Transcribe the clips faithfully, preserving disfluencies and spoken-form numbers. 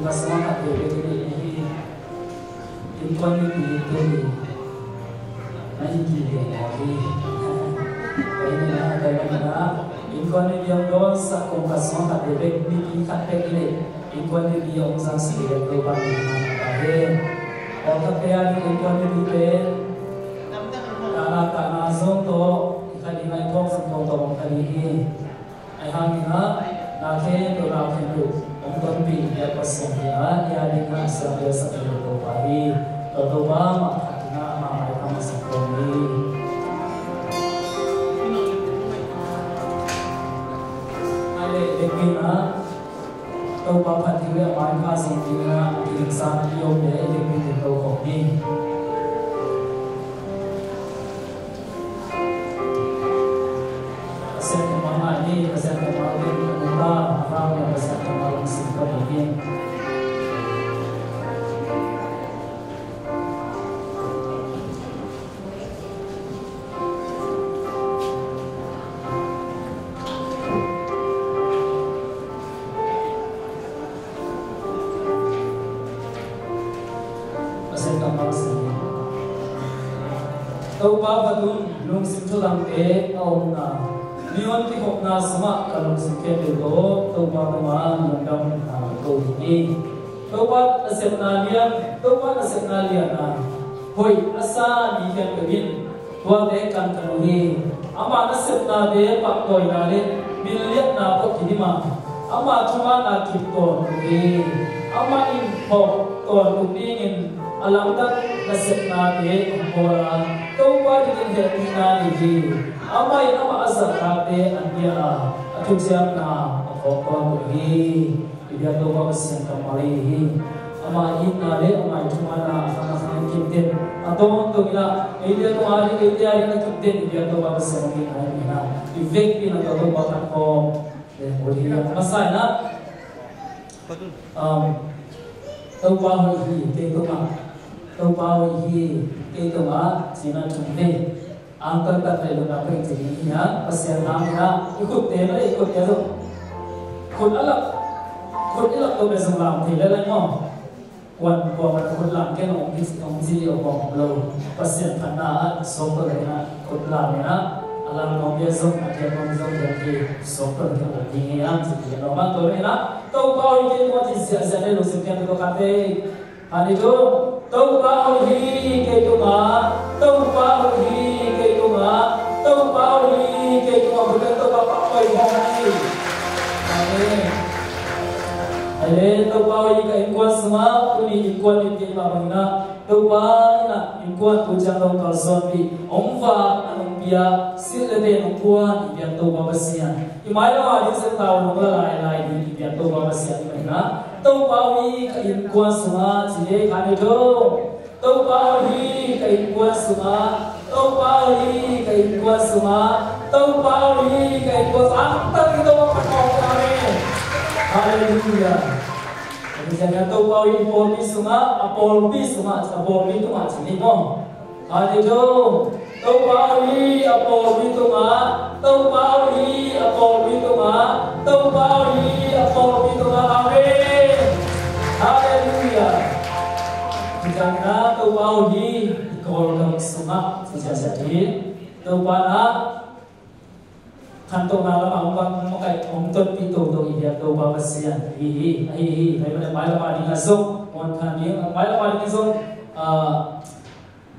Ka sungah khat veve tuni hi. Innkuan mipi tuni na hi kik ve mawk hi. Ka inn ah, ka inn ah innkuan mipi hong dawnsak kong ka sungah khat veve, mipi khat pek hi leh innkuan mipi hong zangsak hi leh Topa min thang ta hen. Pawlkhatte a ding innkuan mipi pen tahna, tahna zong tawh i kha ding a, i phawk zong tawh tawh hong kha ding hi. Ahi hangin ah na khempeuh, na khempeuh hong tonpih i biak Pasian hi a, i a dingin ah siangtho sak hi lo Topa hi. Tua Topa mah khat in ah amah mailam a sak kong hi. Ahi leh i vekpi in ah Topa phat ding le a maipha zong dingin ah a kileksan i om le i vekpi in to kong hi. Pasian kammal ngai ni, Pasian kammal ngai ni, a nungta a vang ni, Pasian kammal ngai ni. Pasian kammal sim ni. Topa phat un, lungsim thulangte a omna, mihon kikhopna sungah ka lungsim khempeuh tawh Topa tungah lungdamna ko hi. Topa nasepna lian, Topa nasepna lianna hoih a sa mi khempeuh in tuate kan ka mu hi. Ama nasepnate pahtawina le minliatna phawk khin hi mah, ama thumanna kip tawntung hi. Amah in phawk tawntung dingin a lamdang nasepnate hong bawl a, Topa dingin hehpihna nei hi. Amah in amah a zahtakte an pia a, a thuciamna a phawk tawntung hi. I biak Topa Pasian kammal ahi hi. Ama itna le ama thumanna a khang a khang kipten a tawntung in ah, eite tungah ding, eite a ding a kipten i biak Topa Pasian hong itna hi in ah, i vekpi in ah Topa phat khawm le hong hi. A masa in ah, um, Topa hoih hi kei tungah, Topa hoih hi kei tungah, ci-in ah thum vei. Ang taktak le lungdam pek ci ding hi a, Pasian hang hi a, i khutte mah le i khutte zong. Khut a lak, khut i lak to be zong lam thei le lai maw. Kuan kuan khut lam ken ong ci, ong ci, ong ong lo. Pasian phatna a suak to le na khut lam na. A lam ong be zong, a ken ong zong ken ki suak to le ong ci hi a, ci hi a, no ma to le na. Topa hoih hi kei tungah ci siasia le lungsim ken to khat vei. Ani tu, Topa hoih hi kei tungah, Topa hoih hi kei tungah, Topa hoih hi kei tungah, khut beng Topa phat hoih hi. Amen. Ahi leh Topa hoih hi ka innkuan sungah, tuni innkuan mipi mah bangin ah, Topa in ah innkuan tu ciang dong kalsuanpih, hong vak a hong pia, silh le pen hong puan i biak Topa Pasian. I mailam a ding sep tau nong la lailai ding i biak Topa Pasian hi mah hi na. Topa hoih hi ka innkuan sungah, ci le khan hi tho. Topa hoih hi ka innkuan sungah, Topa hoih hi ka innkuan sungah, Topa hoih hi ka innkuan sungah. Ang tak i Topa phat khawm ta hen. Halleluiah. Topa hoih hi pawlpi sungah, a pawlpi sungah, a pawlpi tungah ci ni maw. Ani tu, Topa hoih hi a pawlpi tungah, Topa hoih hi a pawlpi tungah, Topa hoih hi a pawlpi tungah. Amen. Halleluiah. Ci ciangin ah Topa hoih hi i Kawlgam sungah, ci ciangciang hi. Topa in ah khantohna lamah hong bang, hong makaih, hong tonpih toto i biak Topa Pasian hi hi, ahi hi. Ahi mah mailam a ding a zong, muan khan ding, mailam a ding a zong, ah,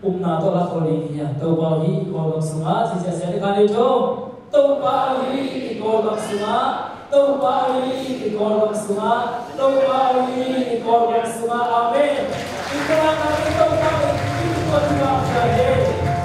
upna tawh la khol ding hi a. Topa hoih hi i Kawlgam sungah, ci ciangciang hi khan hi tho. Topa hoih hi i Kawlgam sungah, Topa hoih hi i Kawlgam sungah, Topa hoih hi i Kawlgam sungah. Amen. I Kawlgam sungah Topa hoih hi i Kawlgam sungah.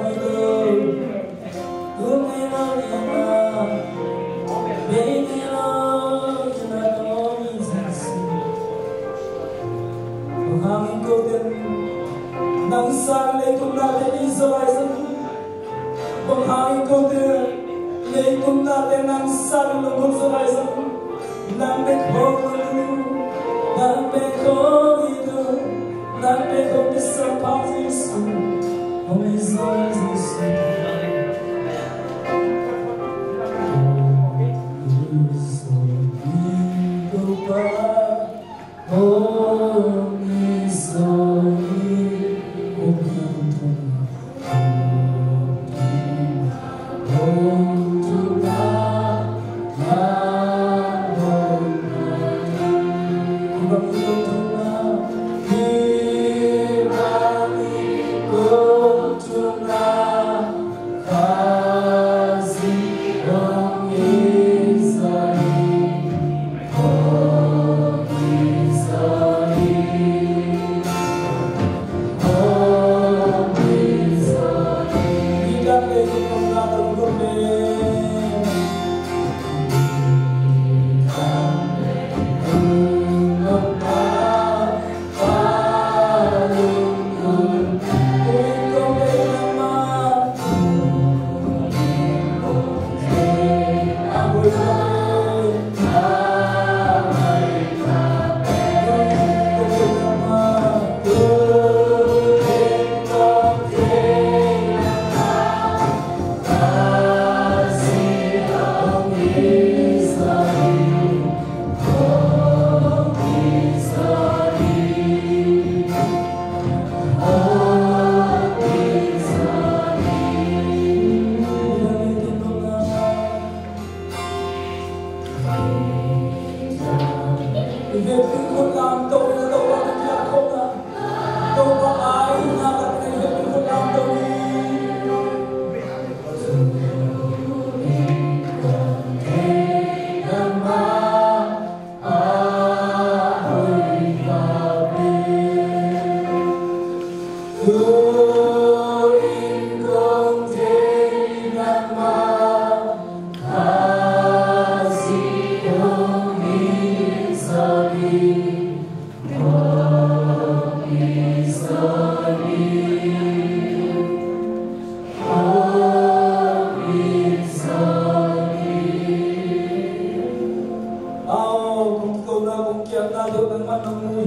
Bang hangin kote nang sang leitung nate i zalai zang? Bang hangin kote leitung nate nang sang lungkun zalai zang? Nang bek hong, nang bek hong i tu, nang bek hong i sang pa Jesu, hong i zong Jesu. Hong i zong i Topa, hong i zong i Topa. Aw, kong kitawhna, kong kiatna deuh nangmah nong mu hi.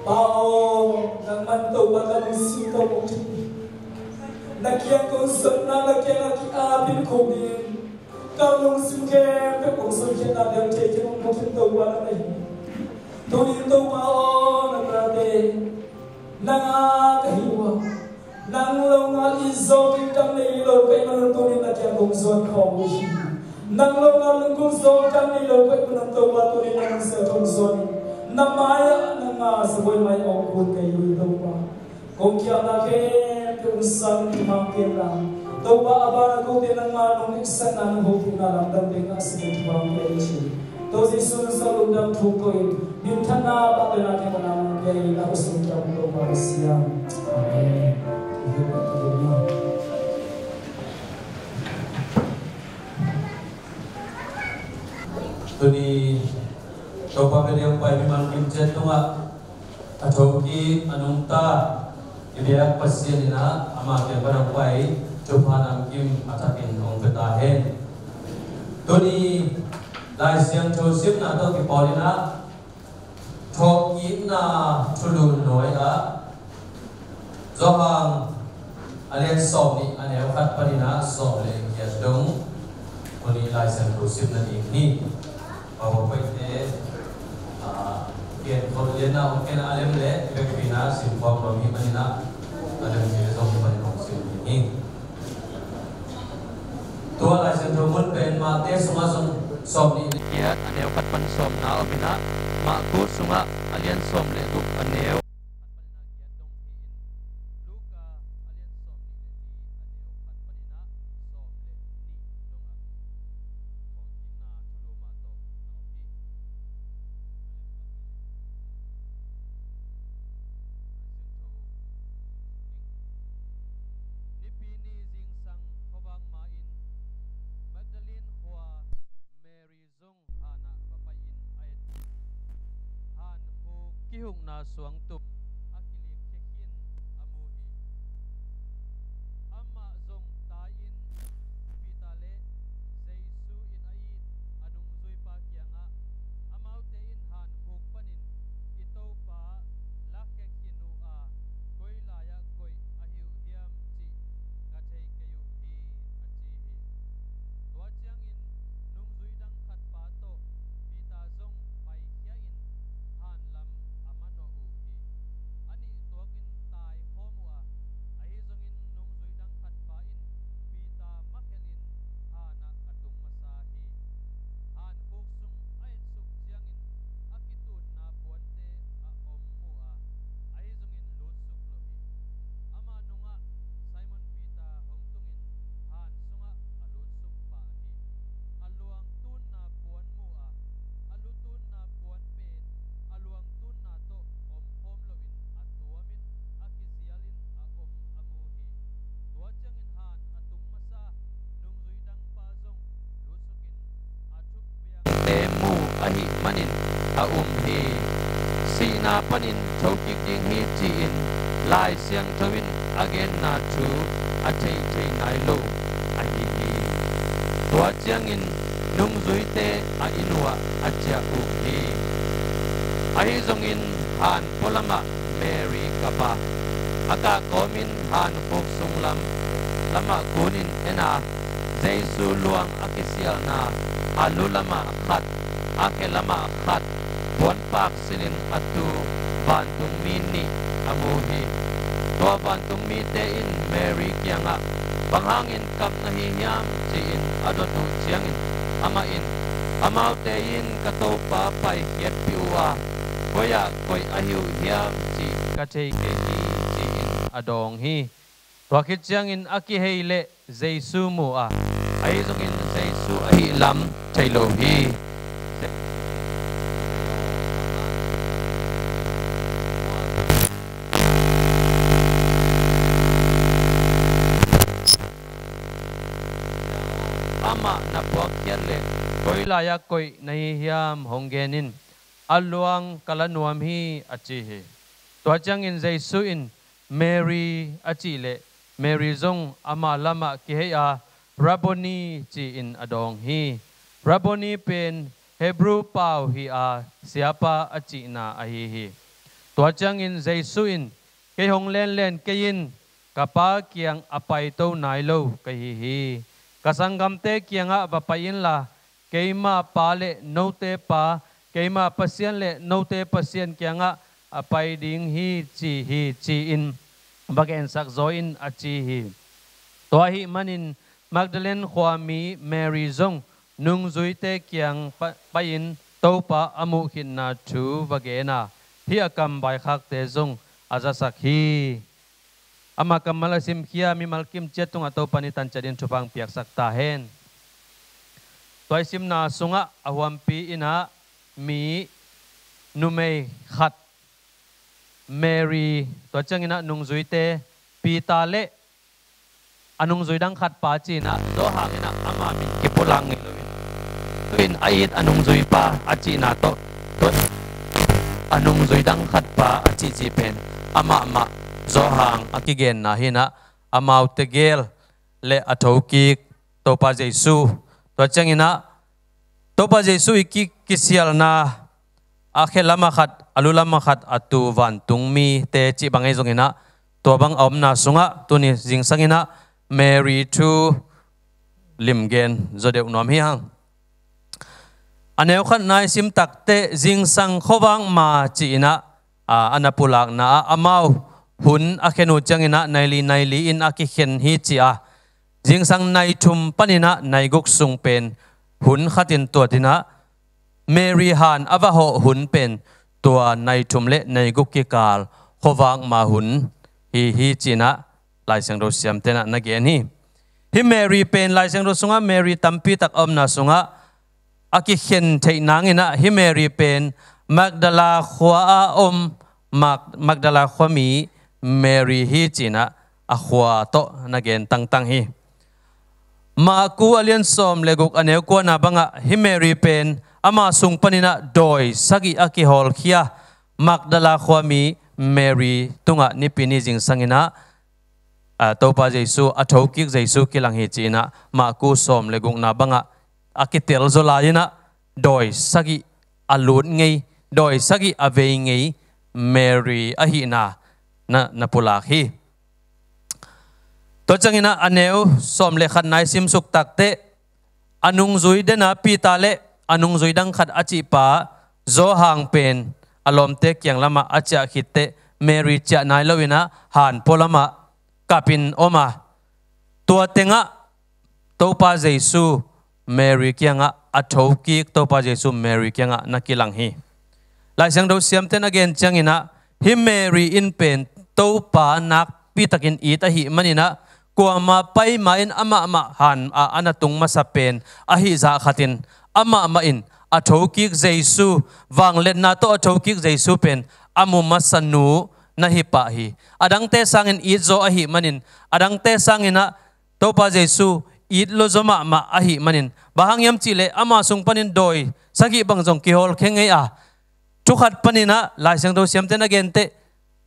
Pa aw, nangmah Topa ka lungsim tawh kong thum hi. Na kiang kong zonna, na kiangah ki-apin kong ding. Ka lungsim khempeuh kong sunkhiatna deuh thei khin hong mu khin Topa nang ahi hi. Tuni-in Topa aw, na tate nang a ka hi uh a, nang longal i zawh ding dam nei lo ka hih manun tuni-in na kiang kong zuan khawm uh hi. Nang longal lungkung zawh dam nei lo ka hih manun Topa tuni-in na lungsim kong zuan in, na mai-ah nangma sabuai mai-ah kong kun ka hi uh hi Topa. Kong kiatna khempeuh hong sang thupha pia in la, Topa a ban a kote nangma nong neihsakna nong hopihna lamdang pia in la, a sih thupha pia in ci. Topa Jesu nong sak lungdam thu ko in, minthanna pahtawina kiangah nong pia in la, a sung kiang Topa Pasian. Amen. Tuni Topa bia ding pai mi man kim ciat tungah a thokik a nungta i biak Pasian in ah ama kiang pan hong pai thupha namkim a thakin hong pia ta hen. Tuni Lai Siangtho simna tawh kipawl in ah thawhkikna thulu nawi ah Johan a lian sawmnih a neu khat panin ah sawm le giat dong tuni Lai Siangtho simna ding hi. PowerPoint te, ah, kian khol lian ah hong ken a lem le i vekpi in ah sim khawm nuam hi manin ah a lem te zong hi manin hong sim ding hi. Tua Lai Siangtho mun pen Mate sungah zong sawmnih le giat a neu khat pan sawmna om in ah, Marku sungah a lian sawm le guk a neu Hukna suangtum a kilikkhia khin a mu hi. Amah zong tai-in Peter le Jesu in a it a nungzuipa kiangah, amaute in hankhuk panin, "I Topa lakhia khin uh a, koi lai-ah koih ahi uh hiam cih ka thei kei uh hi," a ci hi. Tua ciangin nungzui dang khatpa tawh Peter zong paikhia in hanlam a manawh uh hi. A nih tuakin taikhawm uh a, ahi zongin nungzui dang khatpa in Peter makhelin hanah a tung masa hi. Hankhuk sung a etsuk ciangin a kitunna puante a om mu a, ahi zongin lutsuk lo hi. Ama nungah Simon Peter hong tungin han sungah a lutsuk pah hi. A luang tunna puan mu a, a lu tunna puan pen a luang tunna tawh omkhawm loin a tuamin a kizialin a om a mu hi. Tua ciangin han a tung masa nungzui dangpa zong lutsukin a thuk viangte mu ahih manin a um hi. Sihna panin thokik ding hi ci-in Lai Siangtho in a genna thu a thei thei nai lo ahi hi. Tua ciangin nungzuite a inn uhah a ciah uh hi. Ahi zongin han pualamah Mary kap a, a kahkawmin hankhuk sunglam lamah kunin en a, Jesu luang a kisialna a lu lamah khat, a khe lamah khat, puanpak silin a tu vantungmi nih a mu hi. Tua vantungmite in Mary kiangah, "Bang hangin kap na hi hiam?" ci-in a dot uh ciangin amah in, "Amaute in ka Topa paikhiatpih uh a, koi-ah koih ahi uh hiam cih ka thei kei hi," ci-in a dawng hi. Tua khit ciangin a kihei leh Jesu mu a, ahi zongin Jesu ahih lam thei lo hi. Amah na puakkhiat leh koi lai-ah koih na hi hiam hong gen in, a luang ka la nuam hi, a ci hi. Tua ciangin Jesu in, "Mary," a cih leh Mary zong ama lamah kihei a, "Rabboni," ci-in a dawng hi. Rabboni pen Hebrew pau hi a, siapa a cihna ahi hi. Tua ciangin Jesu in, "Kei hong lenlen kei in, ka Pa kiang a paito nai lo ka hi hi. Ka sanggamte kiangah va pai inla, keima Pa le note Pa, keima Pasian le note Pasian kiangah a pai ding hi ci hi," ci-in va gensak zaw in, a ci hi. Tua ahih manin Magdalene khuami Mary zong nungzuite kiang pa-, pai-in Topa a muh khitna thu va gen a, hih a kam vaikhakte zong a zasak hi. Ama kammal a simkhia mimal kim ciat tungah Topa in i tan ciat in thupha hong piaksak ta hen. Tua i simna sungah a huampi in ah mi numei khat, Mary, tua ciangin ah nungzuite Peter le a nungzui dang khat pa ci-in ah, Johan in ah ama min kipulak ngei loin, tu-in a it a nungzui pa a cihna tawh, tua a nungzui dang khat pa a cihcih pen amah mah Johan a kigenna hi-in ah, amaute gel le a thokik Topa Jesu. Tua ciangin ah Topa Jesu i ki-, kisialna a khe lam a khat, a lu lam a khat a tu vantung mite cih bang ahi zongin ah, tua bang a omna sungah tuni zingsang in ah Mary thu limgen zaw deuh nuam hi hang. A neu khatna i sim takteh zingsang khuavak ma ci-in ah, a, a na pulakna ah amau hun a khen uh ciangin ah nai li nai li in a kikhen hi ci a, zingsang nai thum panin ah nai guk sung pen hun khat in tuat in ah, Mary han a va hawh hun pen tua nai thum le nai guk kikal khuavak ma hun hi hi ci-in ah Lai Siangtho siamte in ah na gen hi. Hih Mary pen Lai Siangtho sungah Mary tampi tak a omna sungah a kikhen theih nangin ah hih Mary pen Magdala khua a om Mag-, Magdala khuami Mary hi ci-in ah a khua tawh na gen tangtang hi. Marku a lian sawm le guk a neu kuana bangah hih Mary pen ama sung panin ah dawi sagih a kihawlkhia, Magdala khuami Mary tungah nipi ni zingsang inah, ah, Topa Jesu, a thokik Jesu kilang hi ci inah Marku sawm le gukna bangah a kitel zaw lai inah dawi sagih a lut ngei, dawi sagih a vei ngei Mary ahihna na, na pulak hi. Tua ciang inah a neu sawm le khatna i simsuk takteh, a nungzui dena Peter le a nungzui dang khat a cihpa Johan pen a lawmte kiang lamah a ciah khitteh Mary ciah nai lo inah han pualamah kapin om a, tua tengah Topa Jesu Mary kiangah, a thokik Topa Jesu Mary kiangah na kilang hi. Lai Siangtho siamten a gen ciang inah, hih Mary in pen Topa nakpitakin it ahih man inah, kuama paima in amahmah han ah a na tung masa pen ahi zah khatin, amahmah in a thokik Jesu, vangliatna tawh a thokik Jesu pen a mu masa nu na hi pah hi. A dangte sangin it zaw ahih manin, a dangte sang inah Topa Jesu it lo zaw mahmah ahih manin, bang hang hiam cihleh ama sung panin dawi sagih bang zong kihawlkhia ngei a, thu khat panin ah Lai Siangtho siamten a genteh,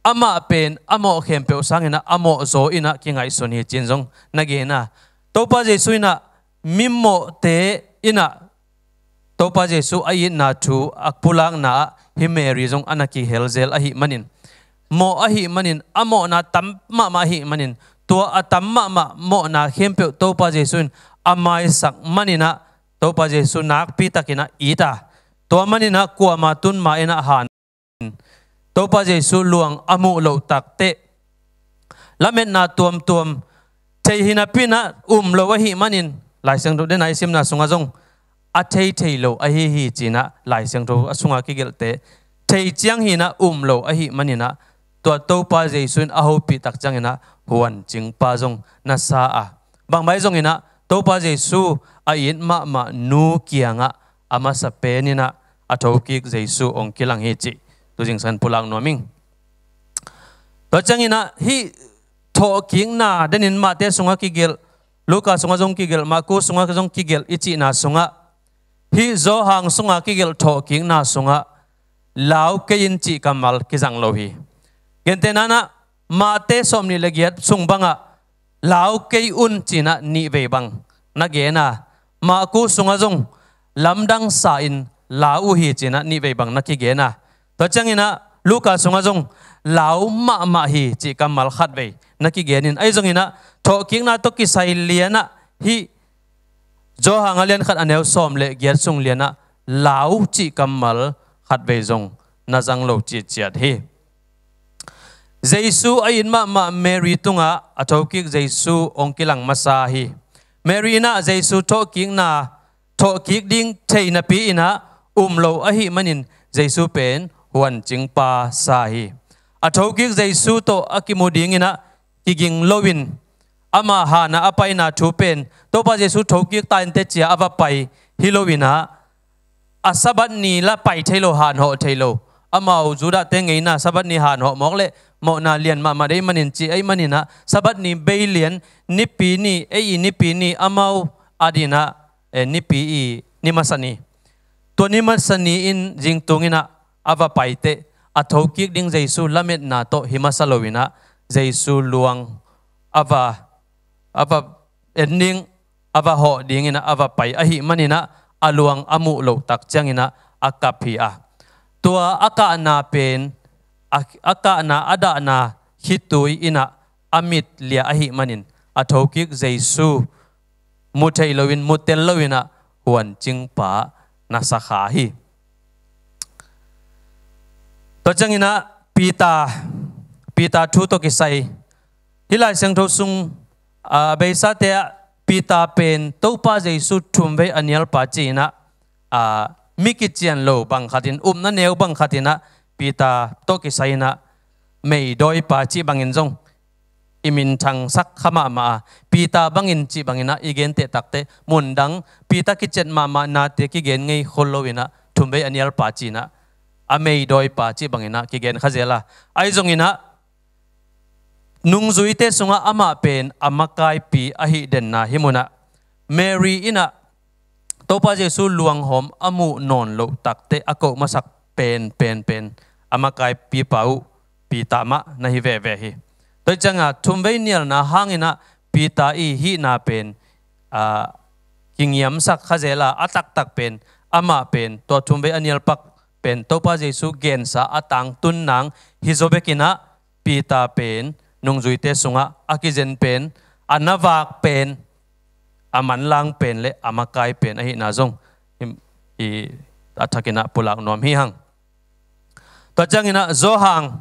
amah pen a mawh khempeuh sang inah a mawh zaw inah kingaihsun hi ci-in zong na gen a, Topa Jesu inah mimawhte inah Topa Jesu a itna thu a pulakna ah hih Mary zong a na kihelzel ahih manin, mawh ahih manin, a mawhna tam mahmah ahih manin, tua a tam mahmah mawhna khempeuh Topa Jesu in a maisak man inah Topa Jesu nakpitakin ah it a, tua man inah kuama tun ma inah han Topa Jesu luang a muh loh takteh, lametna tuamtuam thei hi napi inah um lo ahih manin, Lai Siangtho dena i simna sungah zong a thei thei lo ahi hi ci inah Lai Siangtho a sunga kigelhte thei ciang hi inah um lo ahih man inah, tua Topa Jesu in a hopih tak ciang inah huancingpa zong na sa a, bangmah hi zong inah Topa Jesu a it mahmah nu kiangah a masa pen inah a thokik Jesu hong kilang hi cih tu zingsang pulak nuam ing. Tua ciang inah hih thawhkikna denin Mate sungah kigelh, Luka sungah zong kigelh, Marku sungah zong kigelh i cihna sungah, hih Johan sungah kigelh thawhkikna sungah lau kei in cih kammal kizang lo hi. Gentehna inah Mate sawmnih le giat sung bangah lau kei un ci inah nih vei bang na gen a, Marku sungah zong lamdang sa in lau uh hi ci inah nih vei bang na kigen a, tua ciang inah Luka sungah zong lau mahmah hi cih kammal khat vei na kigen in, ahi zong inah thawhkikna tawh kisai lianah hih Johan a lian khat a neu sawm le giat sung lianah lau cih kammal khat vei zong na zang lo citciat hi. Jesu a it mahmah Mary tungah a thokik Jesu hong kilang masa hi. Mary inah Jesu thawhkikna, thawhkik ding thei napi inah um lo ahih manin Jesu pen huancingpa sa hi. A thokik Jesu tawh a kimu ding inah kiging loin, ama hanah a paina thu pen Topa Jesu thokik ta inteh ci-a a va pai hi lo inah, a Sabbath ni la pai thei lo, hanhawh thei lo. Amau Judahte ngeina Sabbath ni hanhawh mawk leh mawhna lian mahmah deih manin ci ahih man inah, Sabbath ni bei lian, nipi ni, ei i nipi ni, amau a dinah, eh, nipi i ni masa ni. Tua ni masa ni in zingtung inah a va paiteh, a thokik ding Jesu lametna tawh hi masa lo inah Jesu luang a va, a va en ding, a va hawh ding inah a va pai ahih man inah a luang a muh loh tak ciang inah a kap hi a, tua a kahna pen, a, a kahna a dahna khitui inah a mit lia ahih manin a thokik Jesu mu thei loin, mu tel lo inah huancingpa na sa kha hi. Tua ciang inah Peter, Peter thu tawh kisai, hih Lai Siangtho sung, a, beisate ah Peter pen Topa Jesu thumvei a nialpa ci inah, a, mi kician lo bang khatin, upna neu bang khat inah Peter tawh kisai inah meidawipa cih bangin zong i minthangsak kha mahmah a, Peter bangin cih bangin ah i genteh takteh, mundang Peter kiciat mahmah nate kigen ngei khol lo inah thumvei a nialpa ci inah, a meidawipa cih bangin ah kigen kha zel a, ahi zong inah nungzuite sungah amah pen a makaipi ahih denna hih munah Mary inah Topa Jesu luanghawm a muh nawn loh takteh a koh masak pen, pen, pen a makaipipa uh Peter mah na hi veve hi. Tua ciangah thumvei nialna hanginah Peter i hihna pen, ah, kingiamsak kha zel a, a taktak pen, amah pen tua thumvei a nialpak pen Topa Jesu gensa a tangtun nang hi zaw bekinah Peter pen nungzuite sungah a kizen pen, a navak pen, a manlang pen le a makai pen ahihna zong i, i a thakinah pulak nuam hi hang. Tua cianginah Zawhang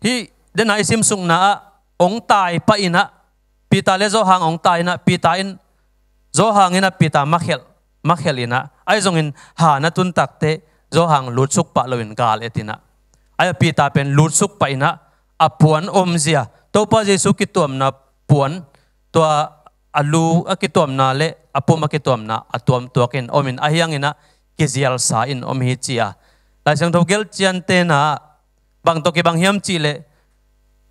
hih dena i simsukna ah ong tai pah inah, Peter le Zawhang ong tai inah, Peter in, Zawhang inah Peter makhelh, makhelh inah, ahi zongin han a tun takteh Zawhang lutsuk pah loin gal et inah, ahi a Peter pen lutsuk pah inah, a puan omzia, Topa Jesu kituamna puan, tua a lu a kituamna le a pum a kituamna a tuamtuak in om in, ahi hanginah kizialsa in om hi ci a. Lai Siangtho gelh cian tena bang tawh kibang hiam cihleh,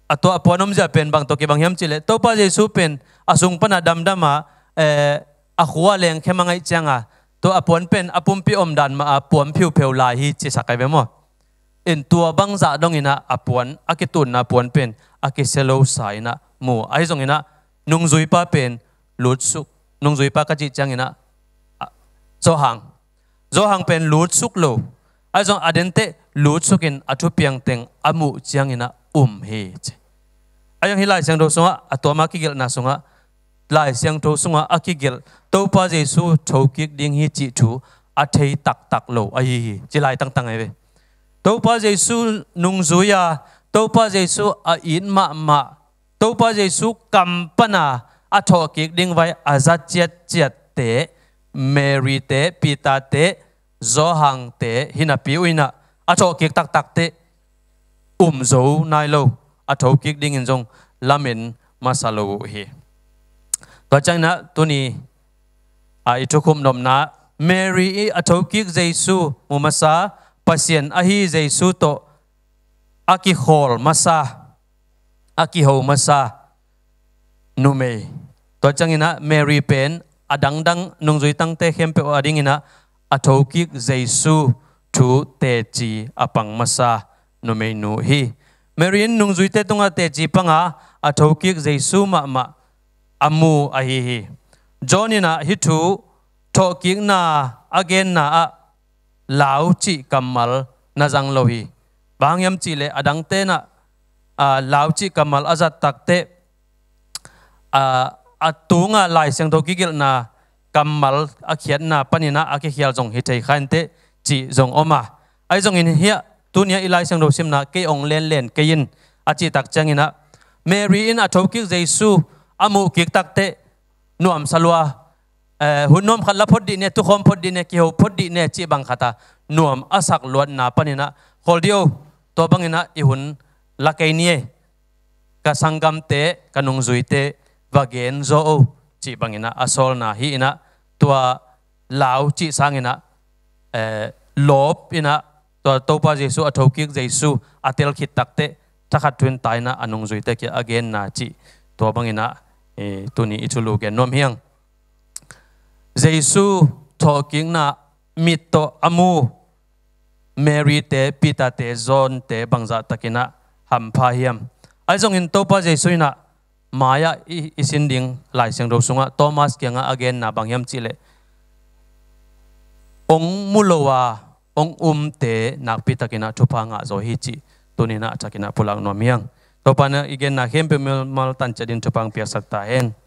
a tua a puan omzia pen bang tawh kibang hiam cihleh, Topa Jesu pen a sung pana damdam a, eh, a khua lengkhem a ngaih cianga, tua a puan pen a pumpi omdan mah a puan phiupheu lai hi cisak ai ve maw? In tua bangzah donginah a puan, a kitunna puan pen a kisia losa inah mu. Ahi zonginah nungzuipa pen lutsuk, nungzuipa ka cih cianginah, ah, Zawhang, Zawhang pen lutsuk lo. Ahi zong a denteh lutsukin a thupiang teng a muh cianginah um hi ci. Ahi zong hih Lai Siangtho sungah, a tuama kigelhna sungah, Lai Siangtho sungah a kigelh Topa Jesu thokik ding hi cih thu a thei taktak lo ahi hi ci lai tangtang ahi ve. Topa Jesu nungzui a, Topa Jesu a it mahmah, Topa Jesu kam pana a thawhkik ding vai a za ciatciatte, Mary te, Peter te, Zawhang te hi napi uh inah a thawhkik taktakteh um zo nai lo, a thokik dingin zong lamen masa lo uh hi. Tua cianginah tuni a i thukhum nopna, Mary i a thokik Jesu mu masa, Pasian ahi Jesu tawh a kikhawl masa, a kiho masa numei. Tua cianginah Mary pen a dangdang nungzui tangte khempeuh a dinginah a thokik Jesu thu teci a pang masa numeinu hi. Mary in nungzuite tungah teci panga a thokik Jesu mahmah a mu ahi hi. John inah hih thu thawhkikna a genna ah lau cih kammal na zang lo hi. Bang hang hiam cihleh a dangte inah, ah, lau cih kammal a zat takteh, ah, a tunga Lai Siangtho kigelhna kammal a khiatna paninah a kikhial zong hi thei kha inteh cih zong om a. Ahi zongin hiah tuni-ah i Lai Siangtho simna kei ong lenlen kei in a cih tak cianginah Mary in a thokik Jesu a muhkik takteh nuamsa lua, eh, hun nuam khat la phot dih ne, tukhawm phot dih ne, kiho phot dih ne cih bang khatah nuam a sak luatna paninah, khawl dih o, tua banginah i hun la kei ni e, ka sanggamte, ka nungzuite va gen zaw o cih banginah a sawlna hi inah, tua lau cih sanginah, eh, lawp inah, tua Topa Jesu a thokik Jesu a tel khit takteh thakhat thu in tai inah a nungzuite kiangah a genna cih, tua banginah, eh, tuni i thulu gen nuam hi hang. Jesu thawhkikna mit tawh a mu Mary te, Peter te, John te bangzah takinah hampha hiam? Ahi zongin Topa Jesu inah mai-ah i, i sin ding Lai Siangtho sungah Thomas kiangah a genna bang hiam cihleh, ong mu lo a ong umte nakpi takinah thupha ngah zaw hi cih tuninah a thakinah pulak nuam hi hang. Topa inah i genna khempeuh mimal tan ciatin thupha hong piaksak ta hen.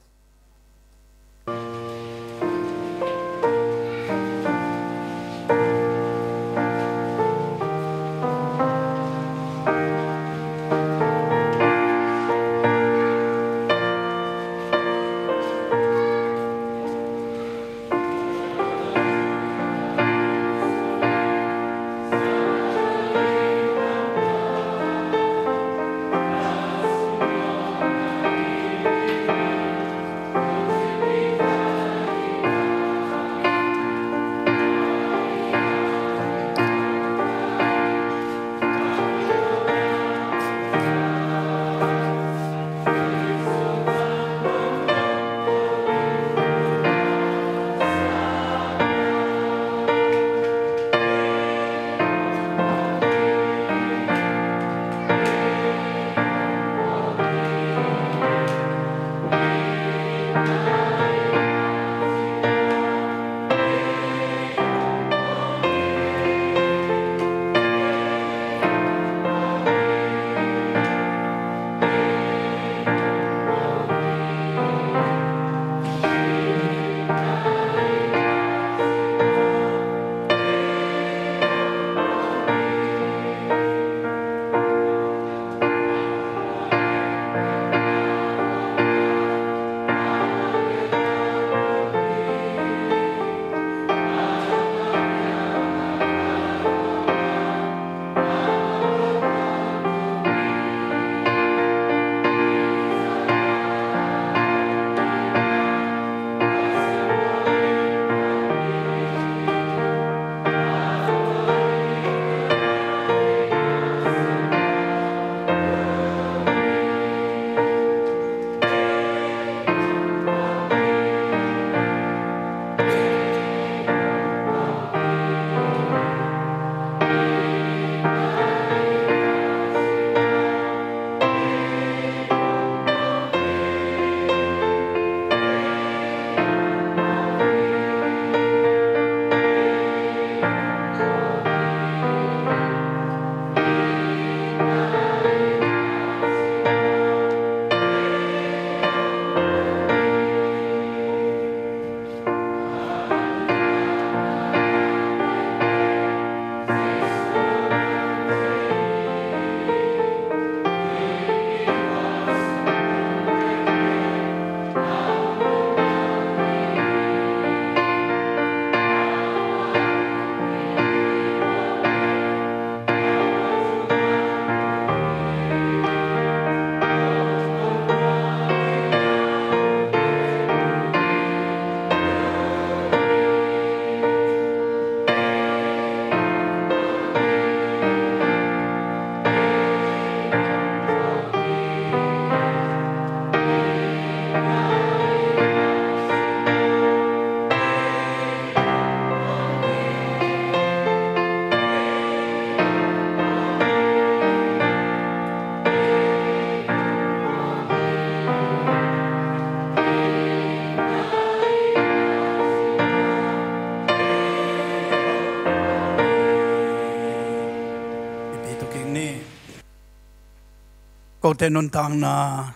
Kote nuntakna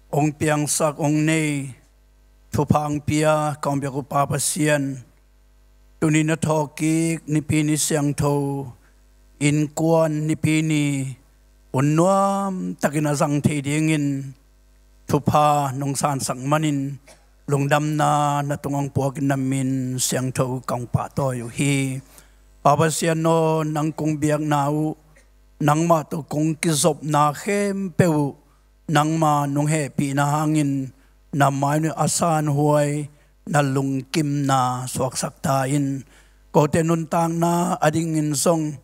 hong piangsak hong nei, thupha hong pia kong biak uh Pa Pasian, tuni na thawhkik Nipi ni siangtho, innkuan Nipi ni hun nuam takin a zang thei dingin thupha nong sansak manin lungdamna na tungah hong puakin na min siangtho kong pahtawi uh hi. Pa Pasian aw, nang kong biakna uh, nangmah tawh kong kizopna khempeuh uh nangma nong hehpihna hangin na mai nuih a sanhuai na lungkimna suaksak ta in. Kote nuntakna adingin zong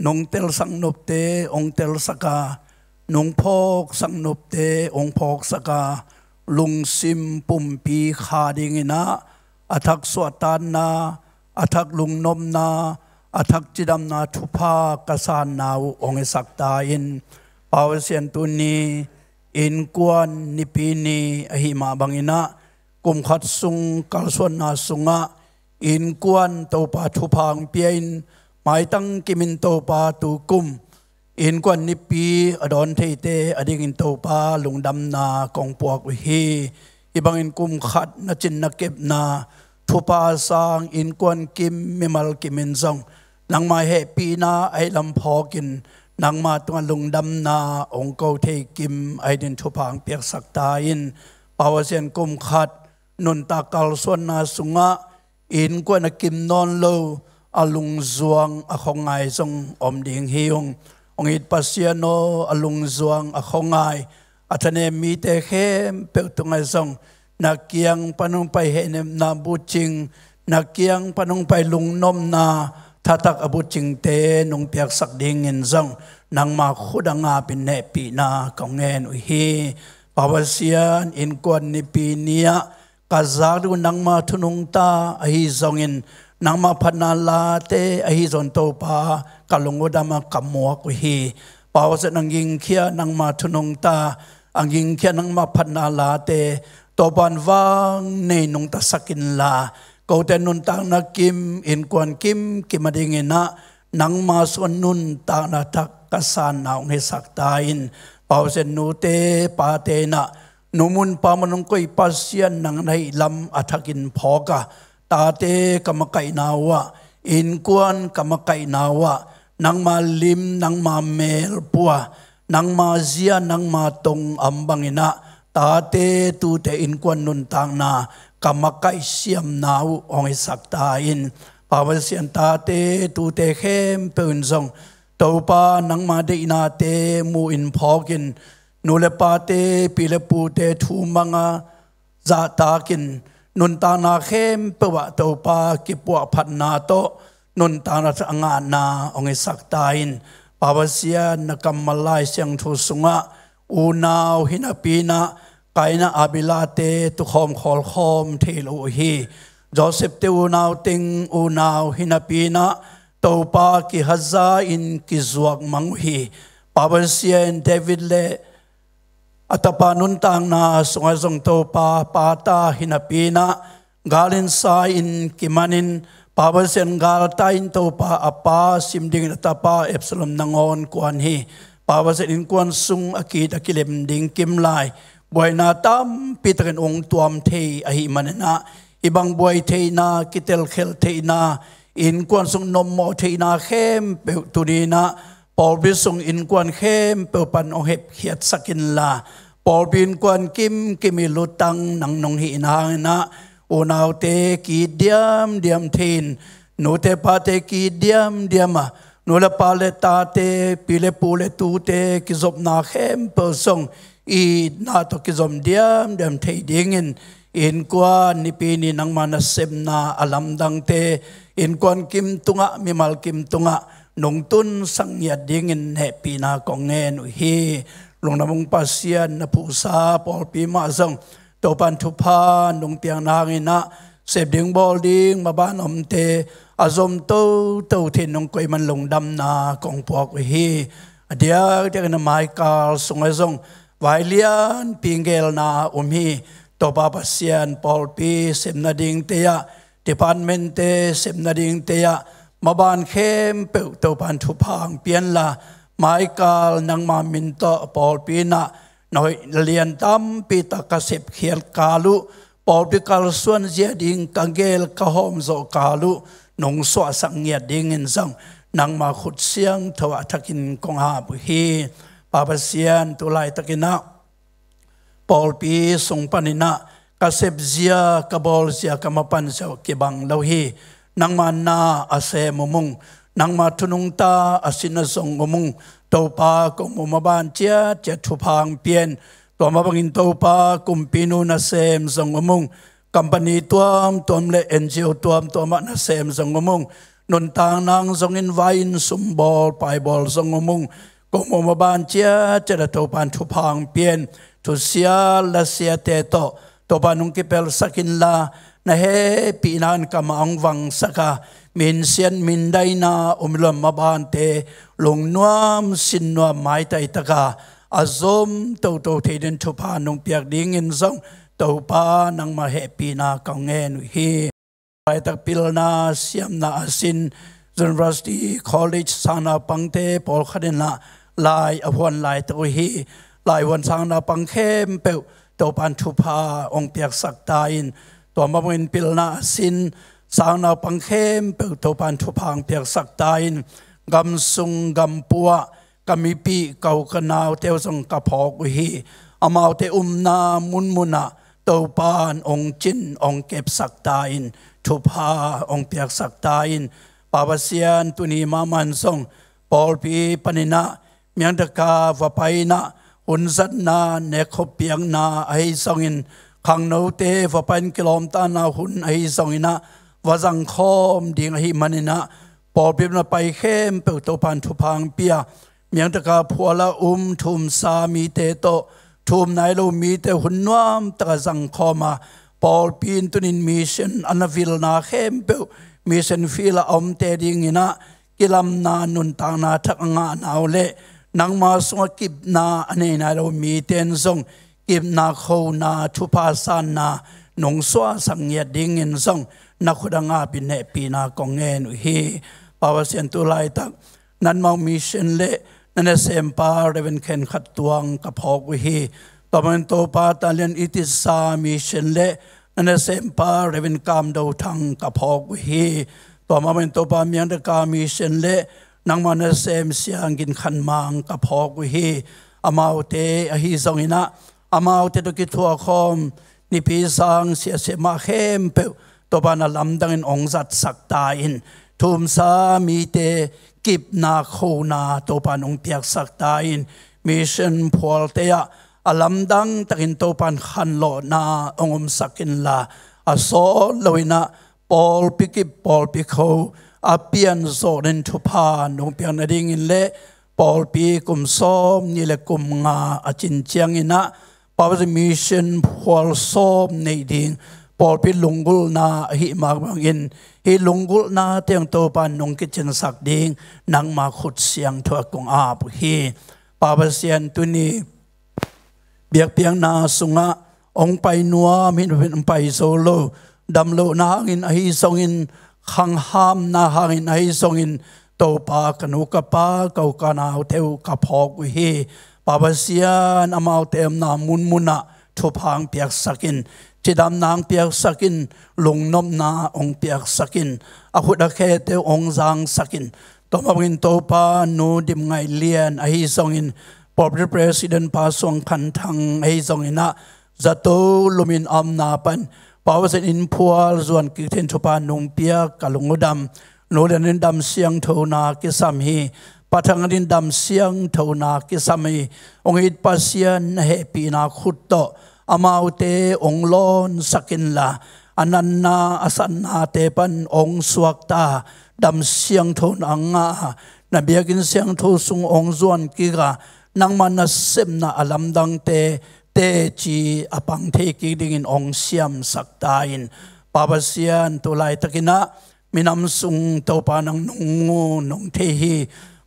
nong telsak nopte hong telsak a, nong phawksak nopte hong phawksak a, lungsim pumpi kha dingin ah a thak suahtakna, a thak lungnopna, a thak cidamna thupha ka sanna uh hong hisak ta in. Pa Pasian, tuni innkuan Nipi ni ahi mah bangin ah kum khat sung kalsuanna sungah innkuan Topa thupha hong pia in, maitang kimin Topa tu kum innkuan Nipi a dawn theite adingin Topa lungdamna kong puak uh hi. Hih bangin kum khat na cin na kepna thupha sang innkuan kim mimal kimin zong nangma hehpihna a hih lam phawkin nangma tungah lungdamna hong ko thei kim a hih dingin thupha hong piaksak ta in. Pa Pasian, kum khat nuntak kalsuanna sungah innkuan a kim nawn lo a lungzuang a khawngai zong om ding hi ung. Hong it Pasian aw, a lungzuang a khawngai a thanem mite khempeuh tungah zong na kiang pan hong pai hehnepna bucing, na kiang pan hong pai lungnopna thatak a bucingte nong piaksak dingin zong nangma khut a ngapin hehpihna kong ngen uh hi. Pa Pasian, innkuan Nipi ni ah ka zak ding uh nangma thu nungta ahi zongin, nangma phatna late ahi zongin Topa ka lung uh dam a ka muak uh hi. Pa Pasian, a ngingkhia nangma thu nungta, a ngingkhia nangma phatna late Topa in vang nei nungtasak inla, kote nuntakna kim, innkuan kim kim a dingin ah nangma sungah nuntakna thak ka sanna hong hisak ta in. Pa Pasian, nute pate in ah nu mun pa mun hong koih Pasian nang na hih lam a thakin phawk a, tate ka makaihna uh ah, innkuan ka makaihna uh ah, nangma lim, nangma mel pua, nangma zia, nangma tong a om bangin ah tate tute innkuan nuntakna ka makaih siamna uh hong hisak ta in. Pa Pasian, tate tute khempeuh in zong Topa nangma deihnate mu in phawkin, nu le pate, pi le pute thu mang a zahtakin, nuntakna khempeuh ah Topa kipuahphatna tawh nuntakna a ngahna hong hisak ta in. Pa Pasian, na kammal Lai Siangtho sungah unau hi napi in ah Kain a Abel-te tukhawm khawlkhawm thei lo uh hi. Joseph-te unau teng unau hi napi in ah Topa kihaza in kizuak mang uh hi. Pa Pasian, David le a tapa nuntakna sungah zong Topa pata hi napi in ah gal in sa in kimanin, Pa Pasian, galtai in Topa a pa sim dingin a tapa Absalom nangawn kuan hi. Pa Pasian, innkuan sung a ki-it a kilem ding kim lai buaina tampi takin hong tuam thei ahih manin ah, hih bang buai theihna, kitelkhel theihna, innkuan sung nopmawh theihna khempeuh tuni in ah pawlpi sung innkuan khempeuh pan hong hepkhiatsak inla, pawlpi innkuan kimkim i lutang nang nong hihna hangin ah unaute ki-it diamdiam thei in, nute pate ki-it diamdiam a, nu le pa le tate, pi le pu le tute kizopna khempeuh zong i itna tawh kizom diamdiam thei dingin, innkuan Nipi ni nangma nasepna a lamdangte innkuan kim tungah, mimal kim tungah nong tunsak ngiat dingin hehpihna kong ngen uh hi. Lungdam ung Pasian, na phuhsa pawlpi mah zong Topa in thupha nong piakna hangin ah sep ding bawl ding maban omte a zom toto thei nong koih man lungdamna kong puak uh hi. A diakdiakin a maikal sungah zong vai lianpi ngelna um hi. Topa Pasian, pawlpi sep nadingte ah, department-te sep nadingte ah maban khempeuh Topa in thupha hong pia inla, Maikal nangma min tawh pawlpi in ah na hoih lian tampi tak ka sepkhiat kal uh, pawlpi kalsuan zia ding ka geel ka hawm zawh kal uh nong suahsak ngiat dingin zong nangma khut siangtho ah thakin kong ap uh hi. Pa Pasian, tu laitakin ah pawlpi sung panin ah ka sepzia, ka bawlzia, ka mapanzia uh kibang lo hi. Nangma na a sem om ung, nangma thu nungta a sin a zong om ung. Topa, kong muh maban ciatciat thupha hong pia in. Tua mah bangin Topa, kumpinu nasem zong om ung. Company tuamtuam le N G O tuamtuam ah nasem zong om ung. Nuntakna hong zongin vai-in sumbawl paibawl zong om ung. Kong muh maban ciatciat ah Topa in thupha hong pia in. Thusia lasiate tawh Topa in hong kipelhsak inla, na hehpihna in ka mah hong vangsak a, minsiat mindaina om lua mabante lungnuam sinnuam maitai tak a, a zom toto thei dingin thupha nong piak dingin zong Topa, nangma hehpihna ka ngen uh hi. Laitak pilna siamna a sin University, College sangnaupangte pawlkhat in ah lai a huan laitak uh hi. Lai huan sangnaupang khempeuh Topa in thupha hong piaksak ta in. Tua mah bangin pilna a sin sangnaupang khempeuh Topa in thupha hong piaksak ta in. Gamsung gampua ka mipih, ka u ka naute uh zong ka phawk uh hi. Amaute umna munmun ah Topa in hong cin hong kepsak ta in, thupha hong piaksak ta in. Pa Pasian, tuni mahmah in zong pawlpi panin ah Myanmar gam ah va pai in ah hun zatna, nekkhop piakna ahi zongin, khangnote va pai in kilawmtatna hun ahi zongin ah va zangkhawm ding ahih manin ah pawlpi na pai khempeuh Topa in thupha hong pia. Myanmar gam ah phual a um thumsa mite tawh thum nai lo mite hun nuam tak a zangkhawm a, pawlpi in tuni in mission a na vilna khempeuh mission field ah a omte dingin ah kilamna nuntakna thak a ngahna uh le nangma sungah kipna a nei nai lo mite in zong kipna khona, thupha sanna nong suahsak ngiat dingin zong na khut ah hong ap in, hehpihna kong ngen uh hi. Pa Pasian, tu laitak Nanmau Mission le na nasempa Reverend Khen Khat Tuang ka phawk uh hi. Tua mah bangin Topa, Thailand Itisa Mission le na nasempa Reverend Kam Do Thang ka phawk uh hi. Tua mah bangin Topa, Myanmar gam ah Mission le nangma nasem Sia Gin Khan Mang ka phawk uh hi. Amaute ahi zongin ah, amaute tawh kithuahkhawm nipi sang siasia mah khempeuh Topa in a lamdangin hong zatsak ta in. Thumsa mite kipna khona Topa in hong piaksak ta in. Mission phualte ah a lamdang takin Topa in khanlawhna hong omsak inla, a sawt loin ah pawlpi kip pawlpi kho a pian zawh in thupha nong piak nadingin le pawlpi kum sawmnih le kum nga a cin ciangin ah Pa Pasian, mission phual sawm neih ding pawlpi lunggulhna ahih mah bangin, hih lunggulhna teng Topa in nong kicinsak ding nangma khut siangtho ah kong ap uh hi. Pa Pasian, tuni biakpiakna sungah hong pai nuam hi napi in hong pai zo lo, damlohna hangin ahi zongin, khanghamna hangin ahi zongin, Topa, ka nu ka pa, ka u ka naute uh ka phawk uh hi. Pa Pasian, amaute omna munmun ah thupha hong piaksak in, cidamna hong piaksak in, lungnopna hong piaksak in, a khut a khete uh hong zangsak in. Tua mah bangin Topa, Nu Dim Ngaih Lian ahi zongin, pawlpi president Pa Suang Khan Thang ahi zongin ah, zato lumin a omna pan Pa Pasian in phual zuan kik thei in thupha nong piak, ka lung uh dam. Nu Lian in dam siangthona kisam hi. Pa Thang in dam siangthona kisam hi. Hong it Pasian na hehpihna khut tawh amaute hong lawnsak inla, a natna a satnate pan hong suakta, dam siangthona ngah a, na biakinn siangtho sung hong zuan kik a, nangma nasepna a lamdangte teci a pang thei kik dingin hong siamsak ta in. Pa Pasian, tu laitakin ah minam sung Topa nang nong mu nong thei hi.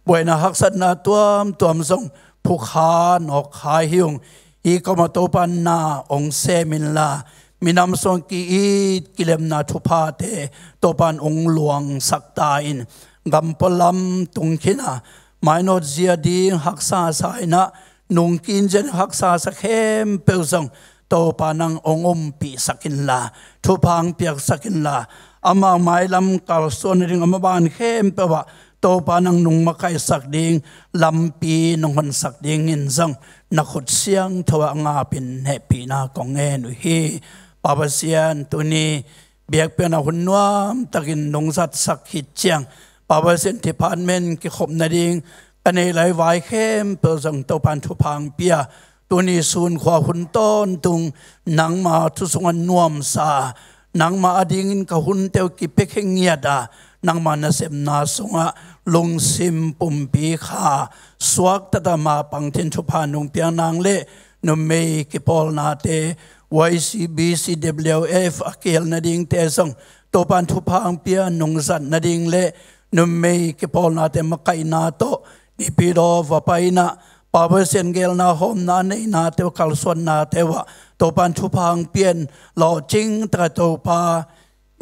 Buaina haksatna tuamtuam zong phukha nawkkha hi ung. Hih kawm ah Topa na hong sem inla, minam sung ki-it kilemna thuphate Topa in hong luangsak ta in. Gam pualam tung khin a, mainawt zia ding haksa sa in ah, nungkin zia ding haksa sa khempeuh zong Topa nang hong ompihsak inla, thupha hong piaksak inla, amau mailam kalsuan nading a maban khempeuh ah Topa nang nong makaihsak ding lampi nong honsak dingin zong na khut siangtho ah ngapin hehpihna kong ngen uh hi. Pa Pasian, tuni biakpiakna hun nuamtakin nong zatsak khit ciang, Pa Pasian, department kikhop nading ka neih lai vai khempeuh zong Topa in thupha hong pia. Tuni sun khua hun tawntung nangma thu sungah nuamsa, nangma adingin ka hunte uh kipiakhia ngiat a, nangma nasepna sungah lungsim pumpi kha suakta a mapang dingin thupha nong piak nang le numei kipawlnate, Y C B C W F a kihel nadingte zong Topa in thupha hong pia, nong zat nading le numei kipawlnate makaihna tawh Naypyidaw va pai in ah, Pa Pasian geelna hawmna a neinate uh, kalsuannate uh ah Topa in thupha hong pia in, lawhcing takin Topa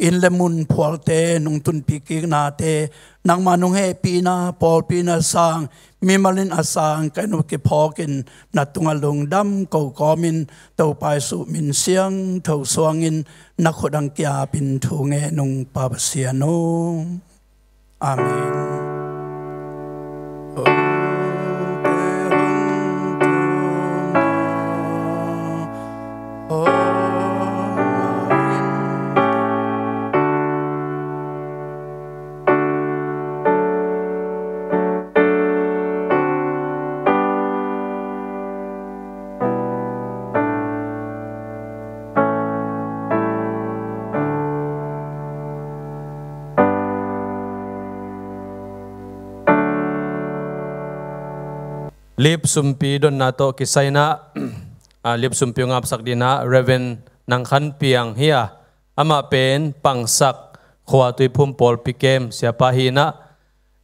inn le mun phualte nong tunpih kiknate, nangma nong hehpihna pawlpi in a sang, mimal in a sang ka inn uh kiphawkin na tungah lungdam ko kawmin Topa Jesu min siangtho suangin na khut hong kiapin thu ngen ung, Pa Pasian aw. Amen. Lip sumpi donna tawh kisai in ah, a, lip sumpi hong apsak dingin ah Reverend Nang Khan Piang hi a, amah pen Pangsak khua Tuiphum pawlpi kem siapa hi in ah,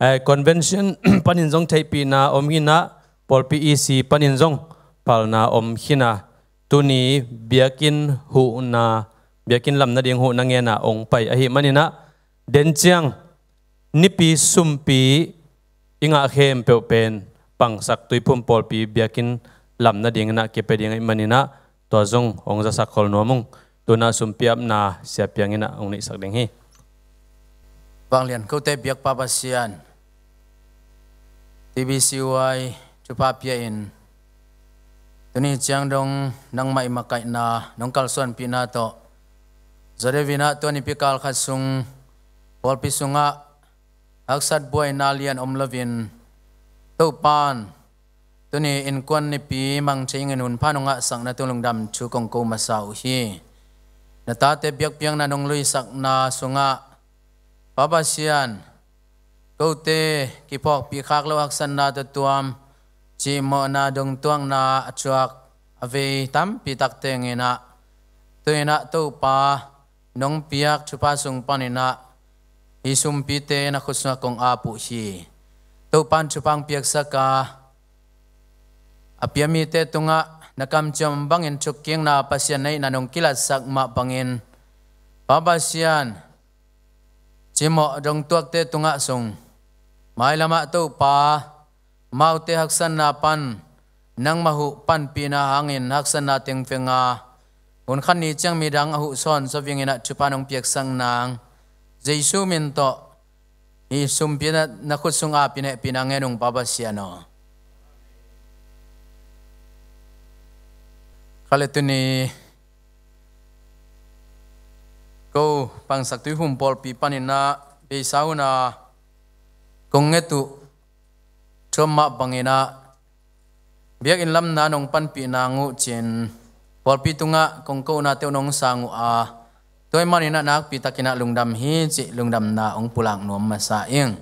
eh, convention panin zong theihpihna om hi in ah, pawlpi E C panin zong palna om hi in ah, tuni biakinn huhna, biakinn lam nading huhna ngenna hong pai ahih manin ah, den ciang nipi sumpi i ngah khempeuh pen Pangsak Tuiphum pawlpi biakinn lam nadingin ah kipia ding ahih manin ah, tua zong hong zasak khol nuam ung. Tu in ah sumpi apna Sia Piang in ah hong neihsak ding hi. Vanglian kote biak Pa Pasian, T B C Y thupha pia in, tuni ciang dong nangmah i makaihna, nong kalsuanpihna tawh, zaw deuh in ah tua nipi kal khat sung pawlpi sungah haksat buaina lian om loin, Topa in tuni innkuan nipi mang thei ingin hun pha nong ngahsakna tung lungdam thu kong ko masa uh hi. Na tate biakpiakna nong luisakna sungah, Pa Pasian, kote kiphawkpih khak loh haksatna tuamtuam, cimawhna, dongtuakna a thuak a vei tampi tak teng in ah, tu in ah Topa, nong piak thupha sung panin ah hih sumpite na khut sungah kong ap uh hi. Topa in thupha hong piaksak a, a pia mite tungah na kamciam bangin thukkikna, Pasian na hihna nong kilatsak mah bangin, Pa Pasian, cimawh dongtuakte tungah zong, mailamah Topa, amaute haksatna pan nangmah huh panpihna hangin haksatna teng veng a, hun khat ni ciang midang a huh sawnsawn vingin ah thupha nong piaksak nang, Jesu min tawh hih sumpi na khut sungah ap in hehpihna ngen ung, Pa Pasian aw. Kha le tuni ko Pangsak Tuiphum pawlpi panin ah beisa hun a kong nget uh thu om mah bangin ah, biakinn lamna nong panpih nang uh ci-in pawlpi tungah kong kohnate uh nong sang uh a, tua ahih manin ah nakpi takin ah lungdam hi cih lungdamna hong pulak nuam masa ing.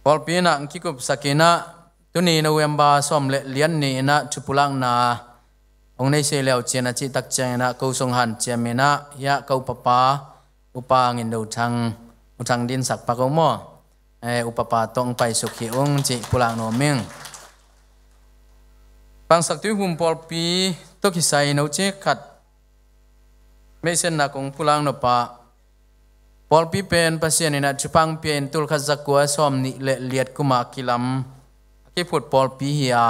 Pawlpi in ah hong kikupsak in ah, tuni November sawm le li ni in ah thu pulakna hong nei se leu cin a cih tak ciangin ah, ko sung hanciam in ah, hiah ka upapa, Upa Ngin Do Thang, U Thang Din Sak pa ko maw, eh, upapa tawh hong paisuk hi ung cih pulak nuam ing. Pangsak Tuiphum pawlpi tawh kisai no cik khat meihsetna kong pulak nop ah, Pawlpi pen Pasian in ah thupha pia in tul khat za kua sawm nih le liat kum a kilam a kiphut pawlpi hi a,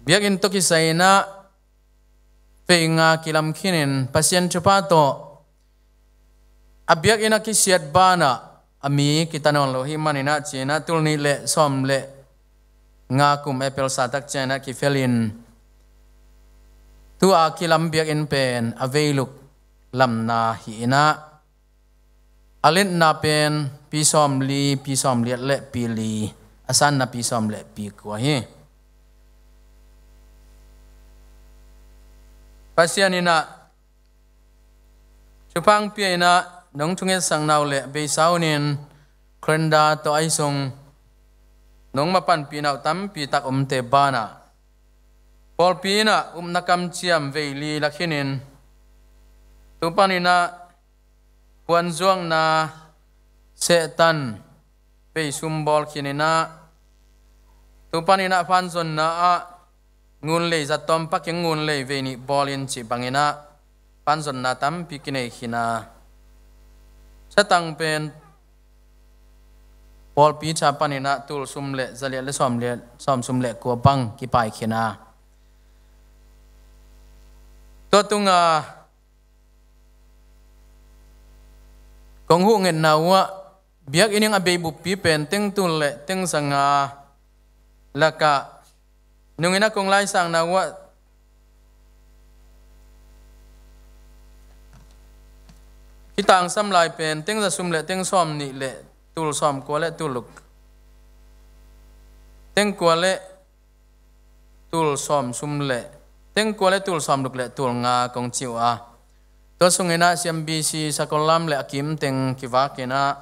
biakinn tawh kisai in ah vei nga kilam khin in Pasian thupha tawh a biakinn a kisiat banah a mi kita nawn lo hi manin ah ci-in ah tul nih le sawm le nga kum April sa tak ciangin ah kifel in tu a kilam biakinn pen a veiluk lamna hi in ah a letna pen pi sawm li, pi sawm liat le pi li, a sanna pi sawm le pi kua hi. Pasian in ah thupha pia in ah nong thungetsakna uh le beisa hunin khrenda tawh ahi sung nong mapanpihna uh tampi tak omte banah pawlpi in ah upna kamciam vei li la khin in tu panin ah puanzuakna Satan vei sum bawl khin in ah tu panin ah phanzonna ah ngun lei zattawm pakin ngun lei vei nih bawl in cih bangin ah phanzonna tampi kinei khin a, satang pen pawlpi tha panin ah tul sum le za liat le sawm liat, sawm sum le kua bang kipai khin a, tua tunga kong huh ngetna uh ah biakinn in a bei buppi pen teng tul le teng za nga lakah nungin a kong laisakna uh ah kitangsam lai pen teng za sum le teng sawm nih le tul sawm kua le tul luk, teng kua le tul sawm sum le, teng kua le tul sawm luk le tul nga kong ci uh a, tua sungin ah C M B C sakol lam le a kim teng kivak in ah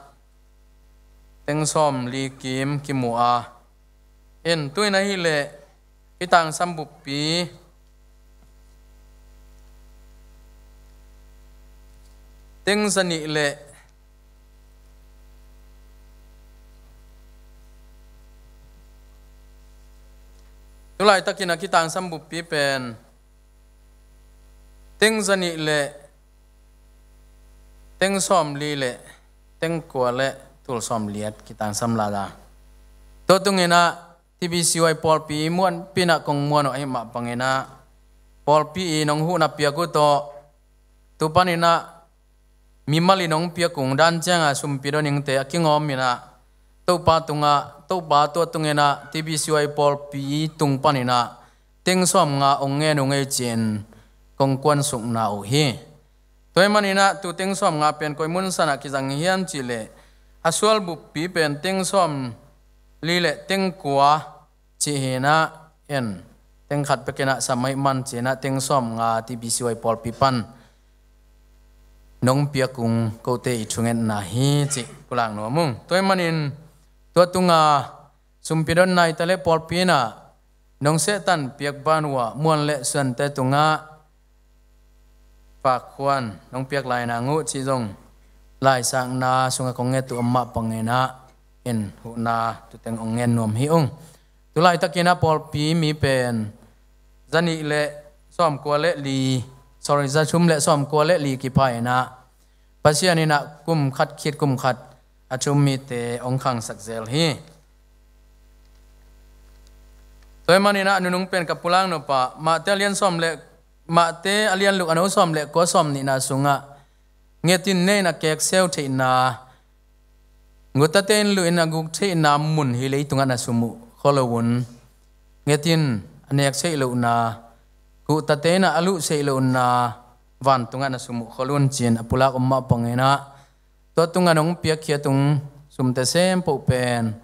teng sawm li kim kimu a, en tu in ahih leh kitangsam buppi teng za nih le tu laitakin a kitangsam buppi pen teng za nih le teng sawm li le teng kua le tul sawm liat kitangsam lai a, tua tungin ah T B C Y pawlpi muanpi in ah kong muan uh ahih mah bangin ah pawlpi i nong huhna piak uh tawh tu panin ah mimal i nong piak ung dan cianga sumpi dawning te a kingawm in ah Topa tungah, Topa tua tungin ah T B C Y pawlpi tung panin ah teng sawm nga ong ngen ung ei ci-in kong kuansukna uh hi. Tua ahih manin ah tu teng sawm nga pen koi mun san ah kizang hiam cih leh a sual buppi pen teng sawm li le teng kua cih hi in ah en teng khat bekin ah sam ahih man ci-in ah teng sawm nga T B C Y pawlpi pan nong piak ung kote i thungetna hi cih pulak nuam ung. Tua ahih manin tua tunga sumpi don nai ta le pawlpi in ah nong sehtan piak ban uh ah muan le suante tungah fakhuan nong piak lai nang uh cih zong laisakna sungah kong nget uh om mah bangin ah en huhna tuteng ong ngen nuam hi ung. Tu laitakin ah pawlpi mi pen za nih le sawm kua le li, sorry, za thum le sawm kua le li kipha in ah Pasian in ah kum khat khit kum khat a thum mite ong khangsak zel hi. Tua ahih manin ah nunung pen ka pulak nop ah Mate a lian sawm le, Mate a lian luk a no sawm le kua sawm nihna sungah ngetin ne in a kekseu theihna, gutate in luh in a guk theihna mun hi leitungah na sum uh khol lo un. Ngetin a nek theih lohna, guhtate in a luh theih lohna vantungah na sum uh khol un ci-in a pulak om mah bangin ah tua tungah nong piakkhiat ung sumte sempoh pen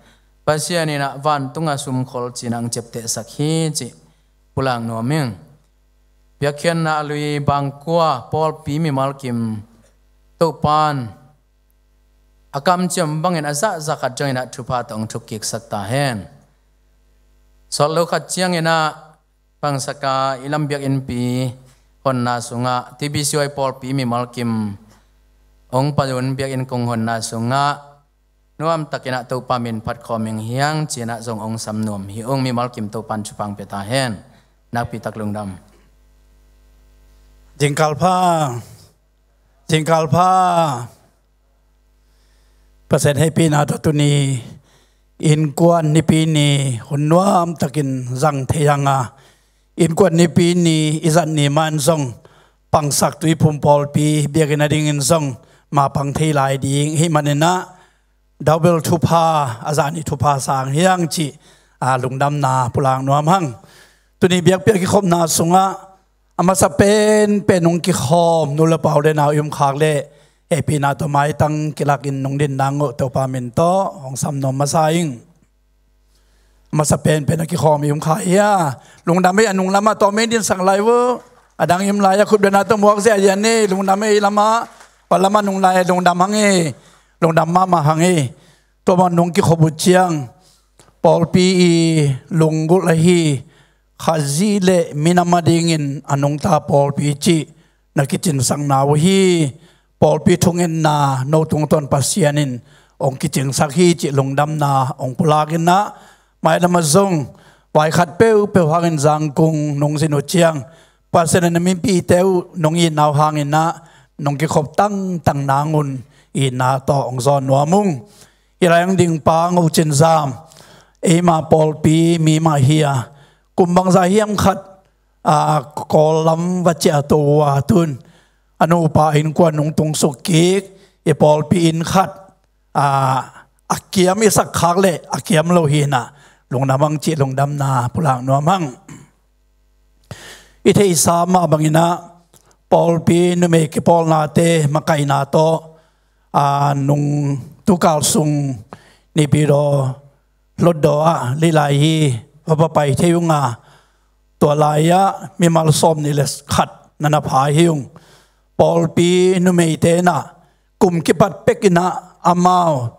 Pasian in ah vantungah sum khol ci-in ah ong ciaptehsak hi cih pulak nuam ing. Piakkhiatna a lui bangkua pawlpi mimal kim Topan a kamciam bangin a zahzah khat zongin ah thupha tawh ong thukkiksak ta hen. Sawt lo khat ciangin ah pangsaka i lam biakinnpi honna sungah T B C Y pawlpi mimal kim ong pai un, biakinn kong honna sungah nuamtakin ah Topa min phat khawm ing hiang ci-in ah zong ong sam nuam hi ung. Mimal kim Topan thupha ong pia ta hen. Nakpi tak lungdam. Zingkal pha. Zingkal pha. Pasian hehpihna tawh tuni innkuan nipi ni hun nuam takin zang thei hang a, innkuan nipi ni i zat ni mah in zong pangsak Tuiphum pawlpi biakinn a dingin zong mapang thei lai ding hih manin ah, Daubel thupha, a zah nih thupha sang hi hang cih, a, lungdamna pulak nuam hang. Tuni biakpiak kikhopna sungah a masa penpen hong kikhawm nu le pa u le nau i um khak leh hehpihna tawh maitang kilakin nong din nang uh Topa min tawh hong sam nuam masa ing. A masa penpen a kikhawm i um kha hia? Lungdam ei, a nung lamah tawm ei, dinsak lai uh. A dang i um lai a khutbetna tawh muak ziahziah ni. Lungdam ei, lamah, a lamah nung lai lungdam hang ei. Lungdam mahmah hang ei. Tua bang nong kikhop uh ciang pawlpi i lunggulh ahi Khazih le minam a dingin a nungta pawlpi cih na kicinsakna uh hi. Pawlpi thungetna no tungtawn Pasian in hong kicingsak hi cih lungdamna hong pulak in ah, mailam ah zong vai khat peuhpeuh hangin Zangkung nong zin uh ciang Pasian in a mipite uh nong itna uh hangin ah nong kikhop tangtang nangun itna tawh hong zawn nuam ung. Hih lai hong ding pa Ngo Cin Zam, eima pawlpi mi mah hi a, kum bangzah hiam khat, a, Kawl lam va ciahto uh a, tun a nupa innkuan nong tungsuk kik, i pawlpi inn khat, a, a kiam i sak khak leh a kiam lo hi in ah, lungdam hang cih lungdamna pulak nuam hang. I theihsa mah bangin ah pawlpi numei kipawlnate makaihna tawh, a, nung tukal sung Naypyidaw Hlutdaw ah Lyilayi va pai thei ung a, tua lai-ah mimal sawmnih le khat na na pha hi ung. Pawlpi numeite in ah kum kipat pek in ah amau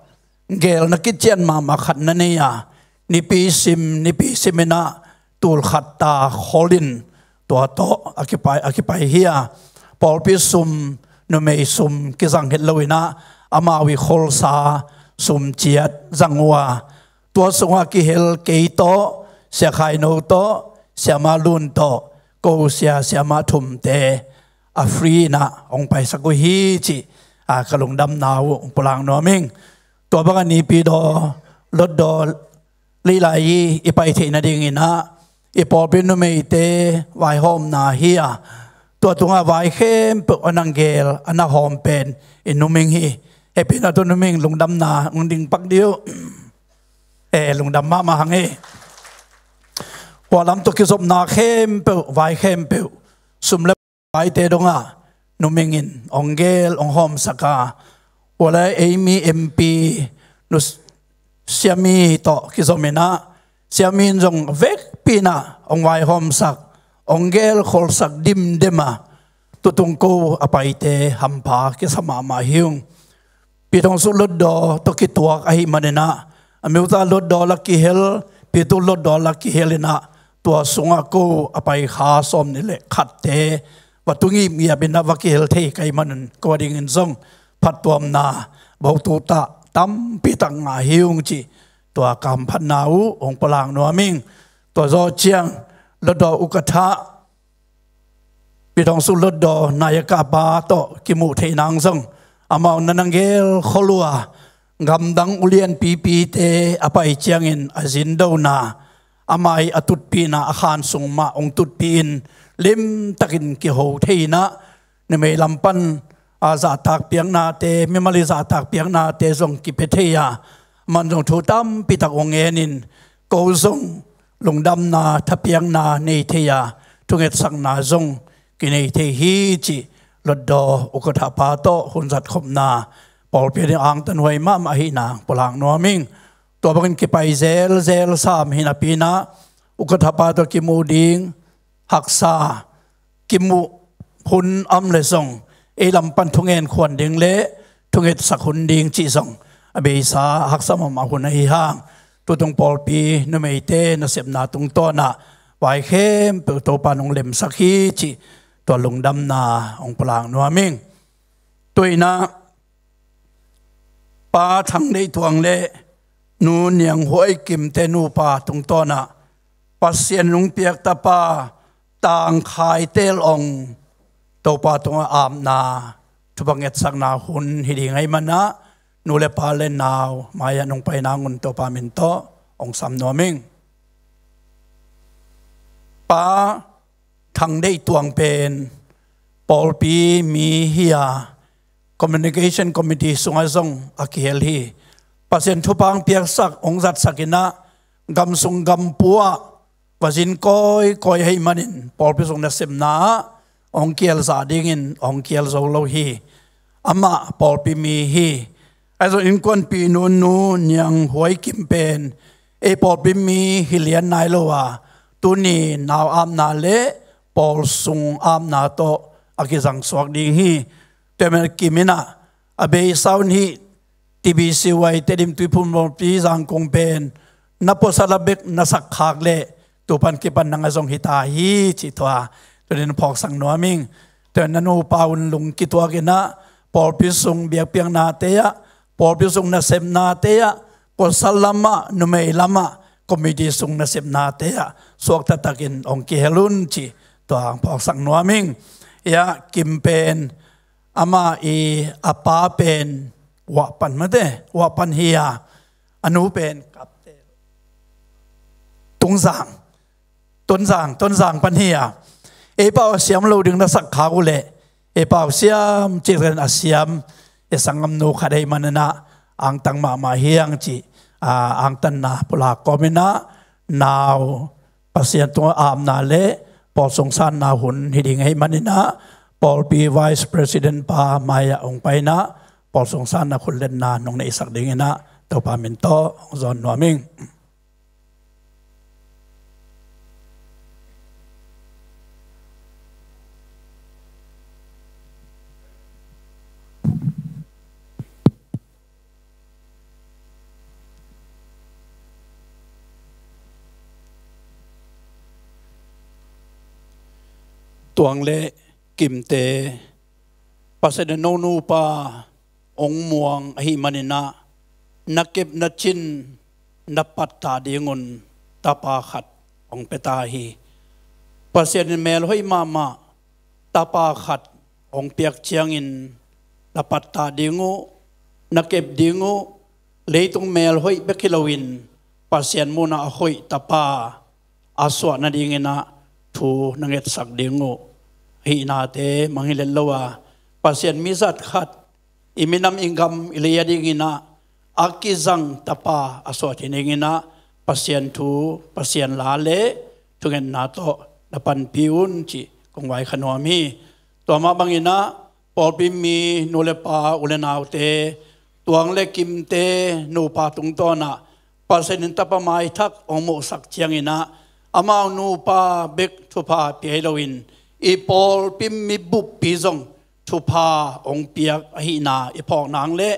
gel na kician mahmah khat na nei a, nipi sim nipi sim in ah tul khat ta khol in tua tawh a kipai, a kipai hi a, pawlpi sum, numei sum kizang het lo in ah amau i kholsa sum ciat zang uh a, tua sungah kihel kei tawh, Sia Khai No tawh, Siama Lun tawh, ko sia siama thumte a free in ah hong paisak uh hi cih, a, ka lungdamna uh hong pulak nuam ing. Tua bangah Naypyidaw Hlutdaw Lyilayi i pai theih nadingin ah i pawlpi numeite vaihawmna hi a, tua tungah vai khempeuh a nang gel a na hawm pen i numei hi. Hehpihna tawh numei lungdamna hong ding pak dih uh. E, lungdam mahmah hang e. Hua lam tawh kizopna khempeuh, vai khempeuh, sum le paite dongah numei in hong gel hong hawmsak a, hua lai ei mi M P nu Siami tawh kizom in ah, Siami in zong vekpi in ah hong vaihawmsak, hong gel kholsak dimdem a, tutung ko a paite hampha kisa mahmah hi ung. Pi Thong Suk Hlutdaw tawh kituak ahih manin ah, a Myo Tha Hlutdaw la kihel, Pi Thu Hlutdaw la kihel in ah, tua sungah ko a pai kha sawmnih le khatte va tu ngipngiap in ah va kihel thei ka hih manin ko a dingin zong phattuamna, bawltu ta tampi tak ngah hi ung cih tua kamphatna uh hong pulak nuam ing. Tua zawh ciang Hlutdaw Ukatha, Pi Thong Suk Hlutdaw nai a kah pa tawh kimuh theih nang zong amau na na gel khol uh a, gamdang ulianpipite a pai ciangin a zindona, amah i a tutpihna a khan sung mah hong tutpih in limtakin kiho thei in ah, numei lam pan, a, zahtak piaknate, mimal i zahtak piaknate zong kipia thei a, aman zong thu tampi tak hong ngen in, ko zong lungdamna, thapiakna nei thei a, thungetsakna zong kinei thei hi cih Hlutdaw Ukatha pa tawh hun zatkhopna pawlpi a ding angtanhuai mahmah ahihna pulak nuam ing. Tua bangin kipai zelzel sam hi napi in ah, Ukatha pa tawh kimuh ding haksa, kimuh hun om leh zong ei lam pan thungen khuan ding le thungetsak hun ding cih zong a beisa haksa mahmah hun ahi hang, tutung pawlpi numeite nasepna tungtawn ah vai khempeuh Topa in hong lemsak hi cih tua lungdamna hong pulak nuam ing. Tu in ah Pa Thang Deih Tuang le Nu Niang Huai Kimte nupa tungtawn ah Pasian hong piak tapa Tang Khai Tel Ong Topa tungah apna thupha ngetsakna hun hi ding ahih manin ah, nu le pa le nau mai-ah nong pai nangun Topa min tawh hong sam nuam ing. Pa Thang Deih Tuang pen pawlpi mi hi a, Communication Committee sungah zong a kihel hi. Pasian thupha hong piaksak, hong zatsak in ah, gam sung gam pu ah va zin kawikawi ahih manin pawlpi sung nasepna ah hong kihel zah dingin hong kihel zo lo hi. Amah pawlpi mi hi. Ahi zong innkuanpih nu, Nu Niang Huai Kim pen ei pawlpi mi hi lian nai lo a, tuni nau apna le pawl sung apna tawh a kizang suak ding hi. Tua ahih manin Kim in ah a beisa un hih T B C Y Tedim Tuiphum Pawlpi Zangkong pen na puasat a bek na sak khak leh tu pan kipan nang a zong hi ta hi, cih tua tuni-in phawksak nuam ing. Tua na nupa un lung kituak in ah, pawlpi sung biakpiaknate ah, pawlpi sung nasepnate ah, puasat lamah, numei lamah, committee sung nasepnate ah suak taktakin hong kihel un, cih tua hong phawksak nuam ing. Ia, Kim pen amah i a pa pen Wah Pan mate, Wah Pan hi a, a nu pen Kapte Tung Zang, Ton Zang, Ton Zang pan hi a. Ei pau a siam lo ding na sak khak uh leh, ei pau siam cih zen a siam, ei sanggamnu khat ahih manin ah angtang mahmah hi hang, cih a angtanna pulak kawm in ah, nau Pasian tungah apna le pawl sung sanna hun hi ding ahih manin ah, pawlpi Vice President pa mai-ah hong pai in ah, pawl sung sanna khut letna nong neihsak dingin ah Topa min tawh hong zawn nuam ing. Tuang le Kimte, Pasian in no nupa hong muang ahih manin ah, na kep na cin na pattah dingun tapa khat hong pia ta hi. Pasian in melhoih mahmah tapa khat hong piak ciangin na pattah ding uh, na kep ding uh, leitung melhoih bek hi loin Pasian muhna a hoih tapa a suah nadingin ah thu na ngetsak ding uh ahihnate mangngilh het lo a, Pasian mizat khat i minam i gam i lei a dingin ah a kizang tapa a suah theih nadingin ah Pasian thu, Pasian la le thungetna tawh na panpih un, cih kong vaikhak nuam hi. Tua mah bangin ah pawlpi mi nu le pa, u le naute, Tuang le Kimte nupa tungtawn ah Pasian in tapa maithak hong muhsak ciangin ah, amau nupa bek thupha pia hi loin i pawlpi mi buppi zong thupha hong piak ahihna i phawk nang le,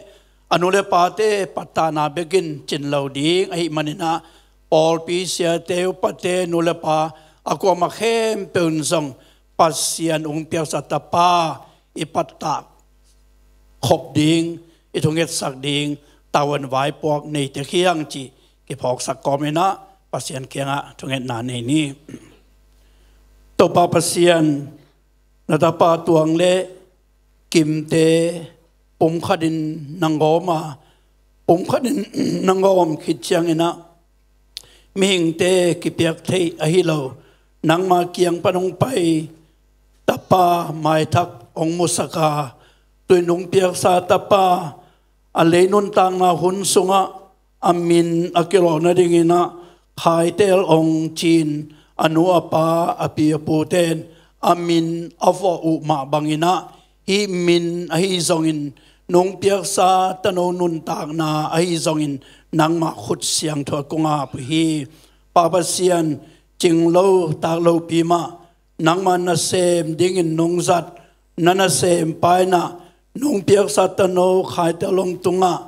a nu le pate pattahna bekin cin lo ding ahih manin ah, pawlpi siate, upate, nu le pa, a kuamah khempeuh in zong Pasian hong piaksa tapa i pattah khop ding, i thungetsak ding tavuan vaipuak nei tek hi hang, cih kiphawksak kawmin ah Pasian kiangah thungetna nei ni. Topa Pasian, na tapa Tuang le Kimte pumkhatin na gawm a, pumkhatin na gawm khit ciangin ah, mihingte kipiak theih ahi lo, nangma kiang pan hong pai tapa maithak hong musak a, tu-in hong piaksa tapa, a lei nuntakna hun sungah a min a kilawh nadingin ah khaitel hong ci-in, a nu a pa, a pi a pute in a min a vawh uh mah bangin ah, hih min ahi zongin, nong piaksa tano nuntakna ahi zongin, nangmah khut siangtho a kong ap uh hi. Pa Pasian, cing lo tak lopi mah, nangmah nasem dingin nong zat, na nasempa in ah nong piaksa tano khaitel hong tungah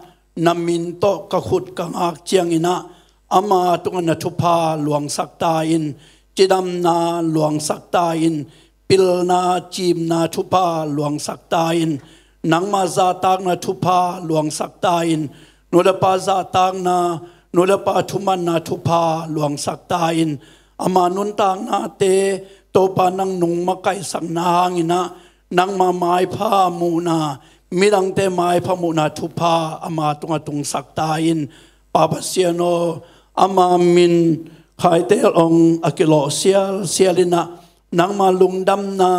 na min tawh ka khut ka ngak ciangin ah, ama tungah na thupha luangsak ta in, cidamna luangsak ta in, pilna, cimna thupha luangsak ta in, nangma zahtakna thupha luangsak ta in, nu le pa zahtakna, nu le pa thumanna thupha luangsak ta in, ama nuntaknate Topa nang nong makaihsakna hangin ah, nangma maipha muhna, midangte maipha muhna thupha ama tungah tungsak ta in. Pa Pasian aw, ama min khaitel hong a kilawh sialsial in ah, nangma lungdamna,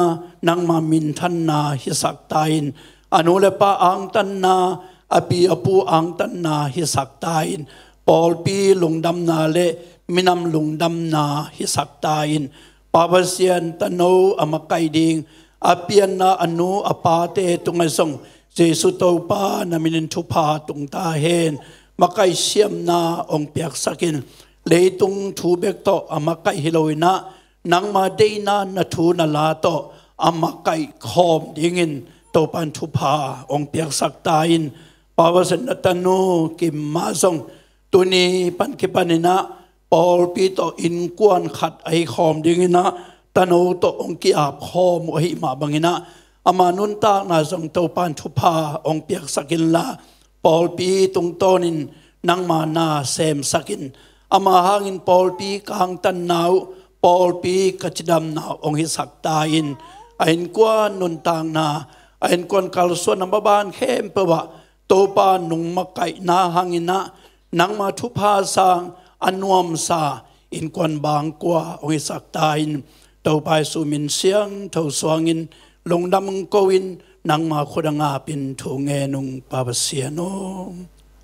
nangma minthanna hisak ta in. A nu le pa angtanna, a pi a pu angtanna hisak ta in. Pawlpi lungdamna le minam lungdamna hisak ta in. Pa Pasian, tano a makaih ding, a pianna a nu a pate tungah zong Jesu Topa na minin thupha tung ta hen. Makaih siamna hong piaksak in. Leitung thu bek tawh a makaih hi lo in ah, nangma deihna na thu na la tawh a makaih khawm dingin Topa in thupha hong piaksak ta in. Pa Pasian, na tanu Kim mah zong tuni pan kipan in ah, pawlpi tawh innkuan khat ahi khawm ding in ah, tano tawh hong ki-ap khawm uh ahih mah bang in ah, ama nuntakna zong Topa in thupha hong piaksak inla, pawlpi tungtawnin nangma na semsak in. Ama hangin pawlpi ka angtanna uh, pawlpi ka cidamna uh hong hisak ta in. A innkuan nuntakna, a innkuan kalsuanna maban khempeuh ah Topa nong makaihna hangin ah, nangma thupha sang a nuamsa innkuan bangkua hong hisak ta in. Topa Jesu min siangtho suangin lungdam hong ko in, nangma khut a ngapin thu ngen ung, Pa Pasian aw.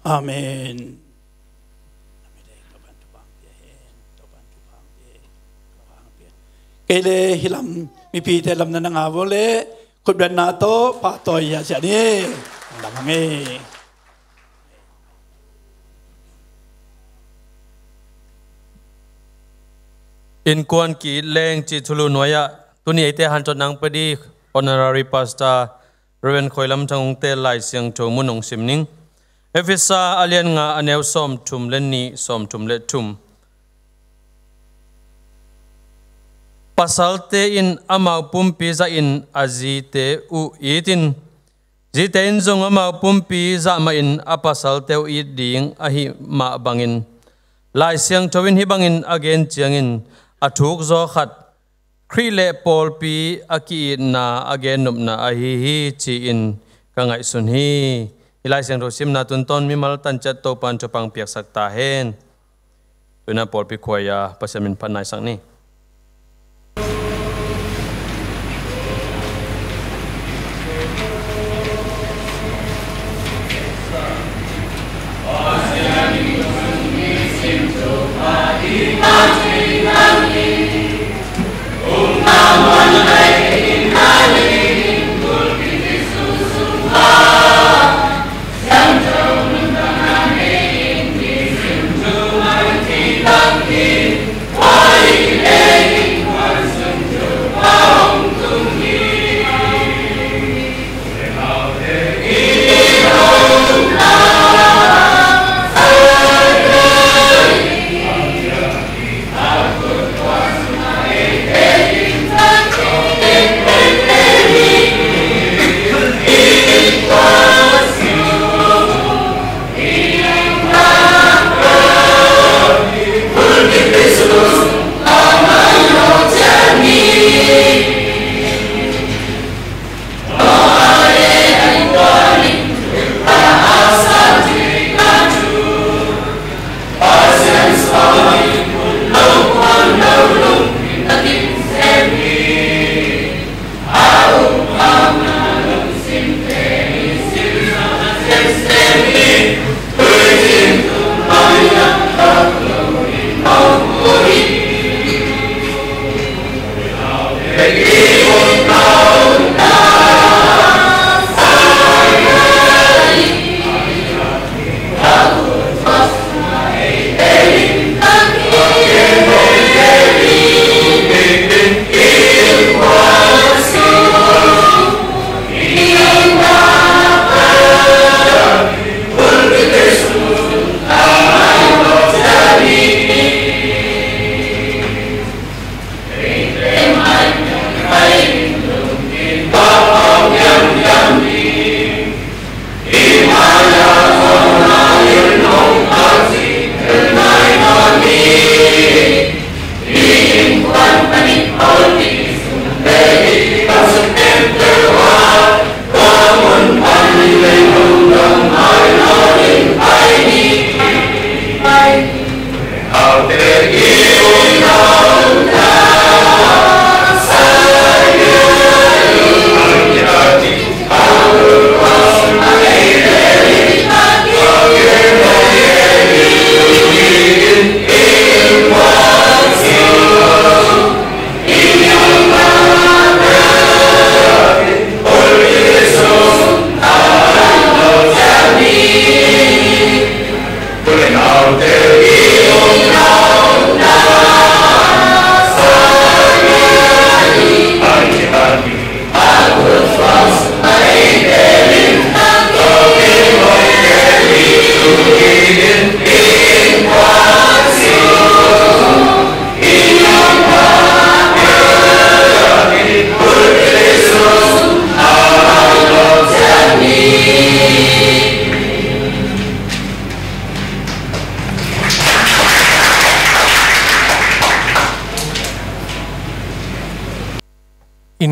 Amen. Kei le hih lam mipite lam na na ngap uh leh, khutbetna tawh pahtawi hiah ciah ni. Lam hang e. Innkuan ki-it leng cih thulu nuai-ah tuni eite hanthotna hong pia ding Honorary Pastor Reverend Khoi Lam Thang hong teel Lai Siangtho mun hong sim ning. Efesa a lian nga, a neu sawmthum le nih, sawmthum le thum. Pasalte in amau pumpi zahin a zite uh it in, zite in zong amau pumpi zah mahin a pasalte uh it ding ahih mah bangin, Lai Siangtho in hih bangin a gen ciangin a thuk zaw khat, Khrih le pawlpi a ki-itna a gennopna ahi hi, ci-in ka ngaihsun hi. Hih Lai Siangtho simna tungtawn mimal tanciat Topa in thupha hong piaksak ta hen. Tu-in ah pawlpi khuai-a Pasian min phat nai sak ni.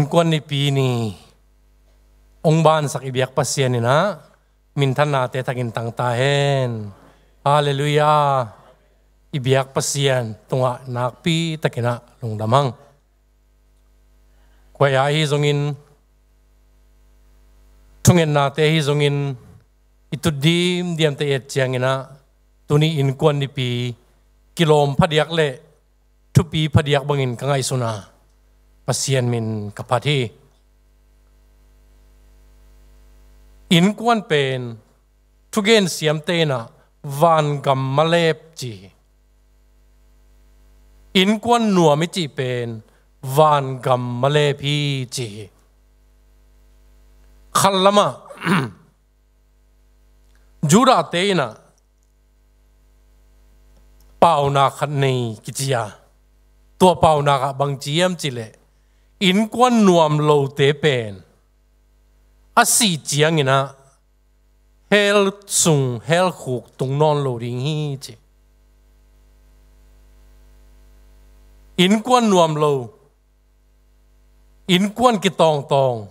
Innkuan nipi ni hong bansak i biak Pasian in ah minthannate thakin tang ta hen. Halleluiah. I biak Pasian tungah nakpi takin ah lungdam hang. Kuai-a ahi zongin, thungennate ahi zongin, i tut dimdiamte i et ciangin ah, tuni innkuan nipi kilawm phadiak le thupi phadiak bangin ka ngaihsun a, Pasian min ka phat hi. Innkuan pen thugen siamte in ah vangam malep ci hi. Innkuan nuam i cih pen vangam malep hi ci hi. Khatlamah Judahte in ah paunak khat nei kici a, tua paunak ah bang ci hiam cih leh, innkuan nuam lote pen a sih ciangin ah hell sung, hell khuk tung nawn lo ding hi ci. Innkuan nuam lo, innkuan kitawngtawng,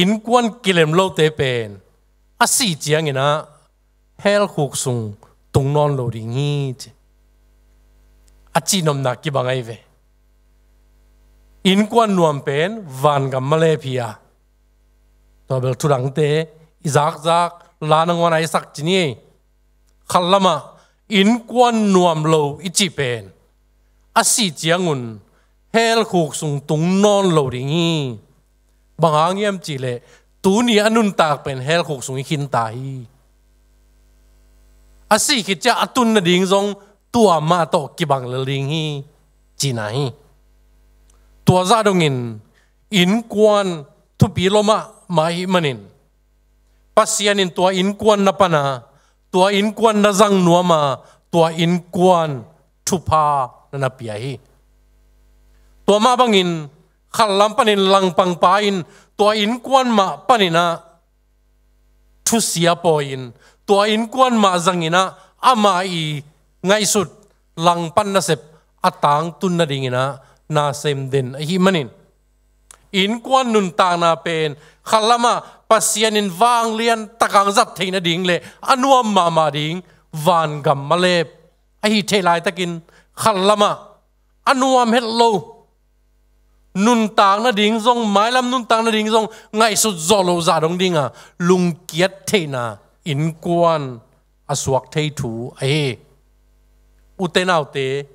innkuan kilem lote pen a sih ciangin ah hell khuk sung tung nawn lo ding hi ci. A cihnopna kibang ahi ve. Innkuan nuam pen vangam malep hi a, tua bel thudangte i zakzak, la nangawn a i sak ci ni. Khatlamah innkuan nuam lo i cih pen a sih ciangun hell khuk sung tung nawn lo ding hi. Bang hang hiam cih leh, tuni a nuntak pen hell khuk sung i khinta hi. A sih khit ciang a tun nading zong tua mah tawh kibang lel ding hi cihna hi. Tua zah dongin innkuan thupi lua mahmah ahih manin, Pasian in tua innkuan na pan a, tua innkuan na zang nuam a, tua innkuan thupha na na pia hi. Tua mah bangin khatlam panin langpangpa in tua innkuan mah panin ah thusia pawi-in, tua innkuan mah zangin ah ama i ngaihsut langpan nasep a tangtun nadingin ah nasem den ahih manin, innkuan nuntakna pen khatlamah Pasian in vanglian takah zat theih nading le a nuam mahmah ding vangam malep ahih theih laitakin, khatlamah a nuam het lo, nuntak nading zong, mailam nuntak nading zong ngaihsut zawh loh zah dong dinga lungkiat theihna innkuan a suak thei thu ahi. Ute naute,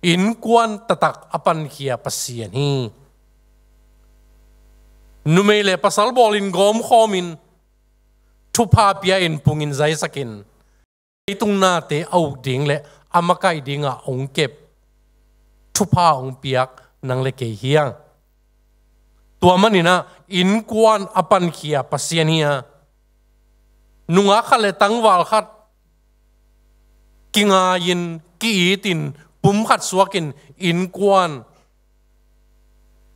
innkuan taktak a pankhia Pasian hi. Numei le pasal bawlin gawmkhawmin, thupha pia-in pungin zaisakin, leitung nate a uk ding le a makaih dingah hong kep, thupha hong piak nang le kei hi hang. Tua manin ah innkuan a pankhia Pasian hi a, nungak khat le tangval khat kingai-in, ki-itin, pum khat suakin innkuan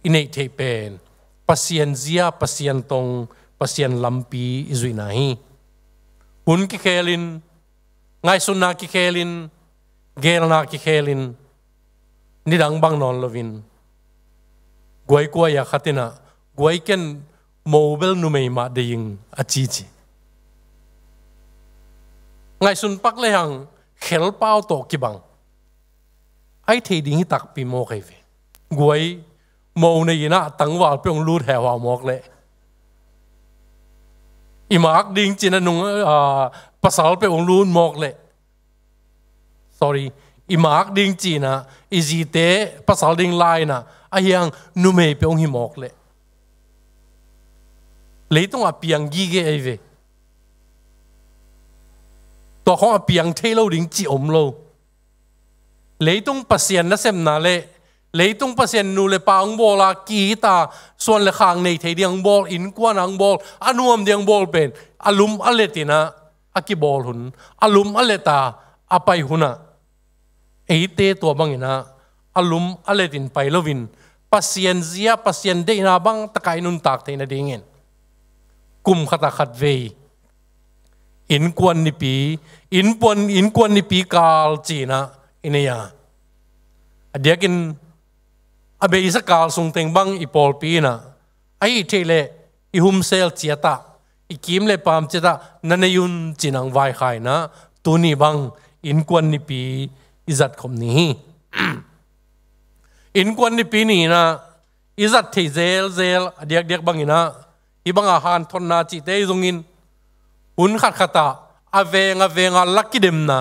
i neih theih pen Pasian zia, Pasian tong, Pasian lampi i zuihna hi. Hun kikhelin, ngaihsutna kikhelin, geelna kikhelin, nidang bang nawn loin, guai kuai-a khat in ah, guai ken mo bel numei mah deih ing a cici. Ngaihsun pak lehang khelpau tawh kibang, a i thei ding hi takpi mawk ahi ve. Guai mo nei-in ah tangval peuh hong lut heuhau mawk leh, i mak ding ci-in ah nung, ah, pasal peuh hong lut mawk leh, sorry, i mak ding ci-in ah i zite pasal ding la-in ah, ahi hang numei peuh hong hi mawk leh, leitungah piang gige ahi ve. Tua khawng a piang thei lo ding cih om lo. Leitung Pasian nasemna le leitung Pasian nu le pa hong bawl a, ki-it a, suan le khak nei thei ding hong bawl, innkuan hong bawl, a nuam ding hong bawl pen a lum a letin ah a kibawl hun, a lum a let a a pai hun ah, eite tua bangin ah a lum a letin pai loin, Pasian zia, Pasian deihna bang takah i nuntak theih nadingin, kum khat ah khatvei innkuan nipi, innkuan, innkuan nipi kal ci-in ah i nei a, a diakin a beisa kal sung teng bang i pawlpi in ah, ahih theih leh i humsel ciat ah, i kim le paam ciat ah na nei un ci-in hong vaikhak in ah, tuni bang innkuan nipi i zat khop ni hi. Innkuan nipi ni-in ah i zat thei zelzel a diakdiak bangin ah, hih banga hanthotna cihte i zongin, hun khatkhat ah a veng a veng a la kidemna,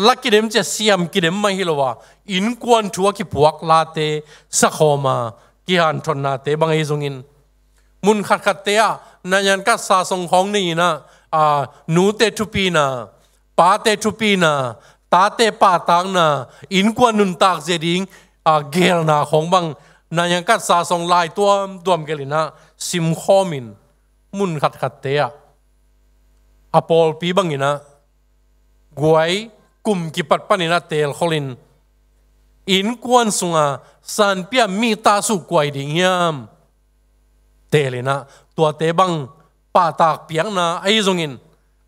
la kidem ci-a siam kidem mah hi lo a, innkuan thu a kipuak late sakhawm a, kihanthotnate bang ahi zongin, mun khatkhatte ah naingan katsa song khawng nei-in ah, a, nute thupina, pate thupina, tate pahtakna, innkuan nuntak zia ding, a, geelna khawng bang naingan katsa song lai tuamtuam gelh in ah simkhawm in, mun khatkhatte ah a pawlpi bangin ah guai kum kipat panin ah teelkhol in, innkuan sunga sanpia mi tasuh kua hi ding hiam teel in ah, tuate bang pahtak piakna ahi zongin,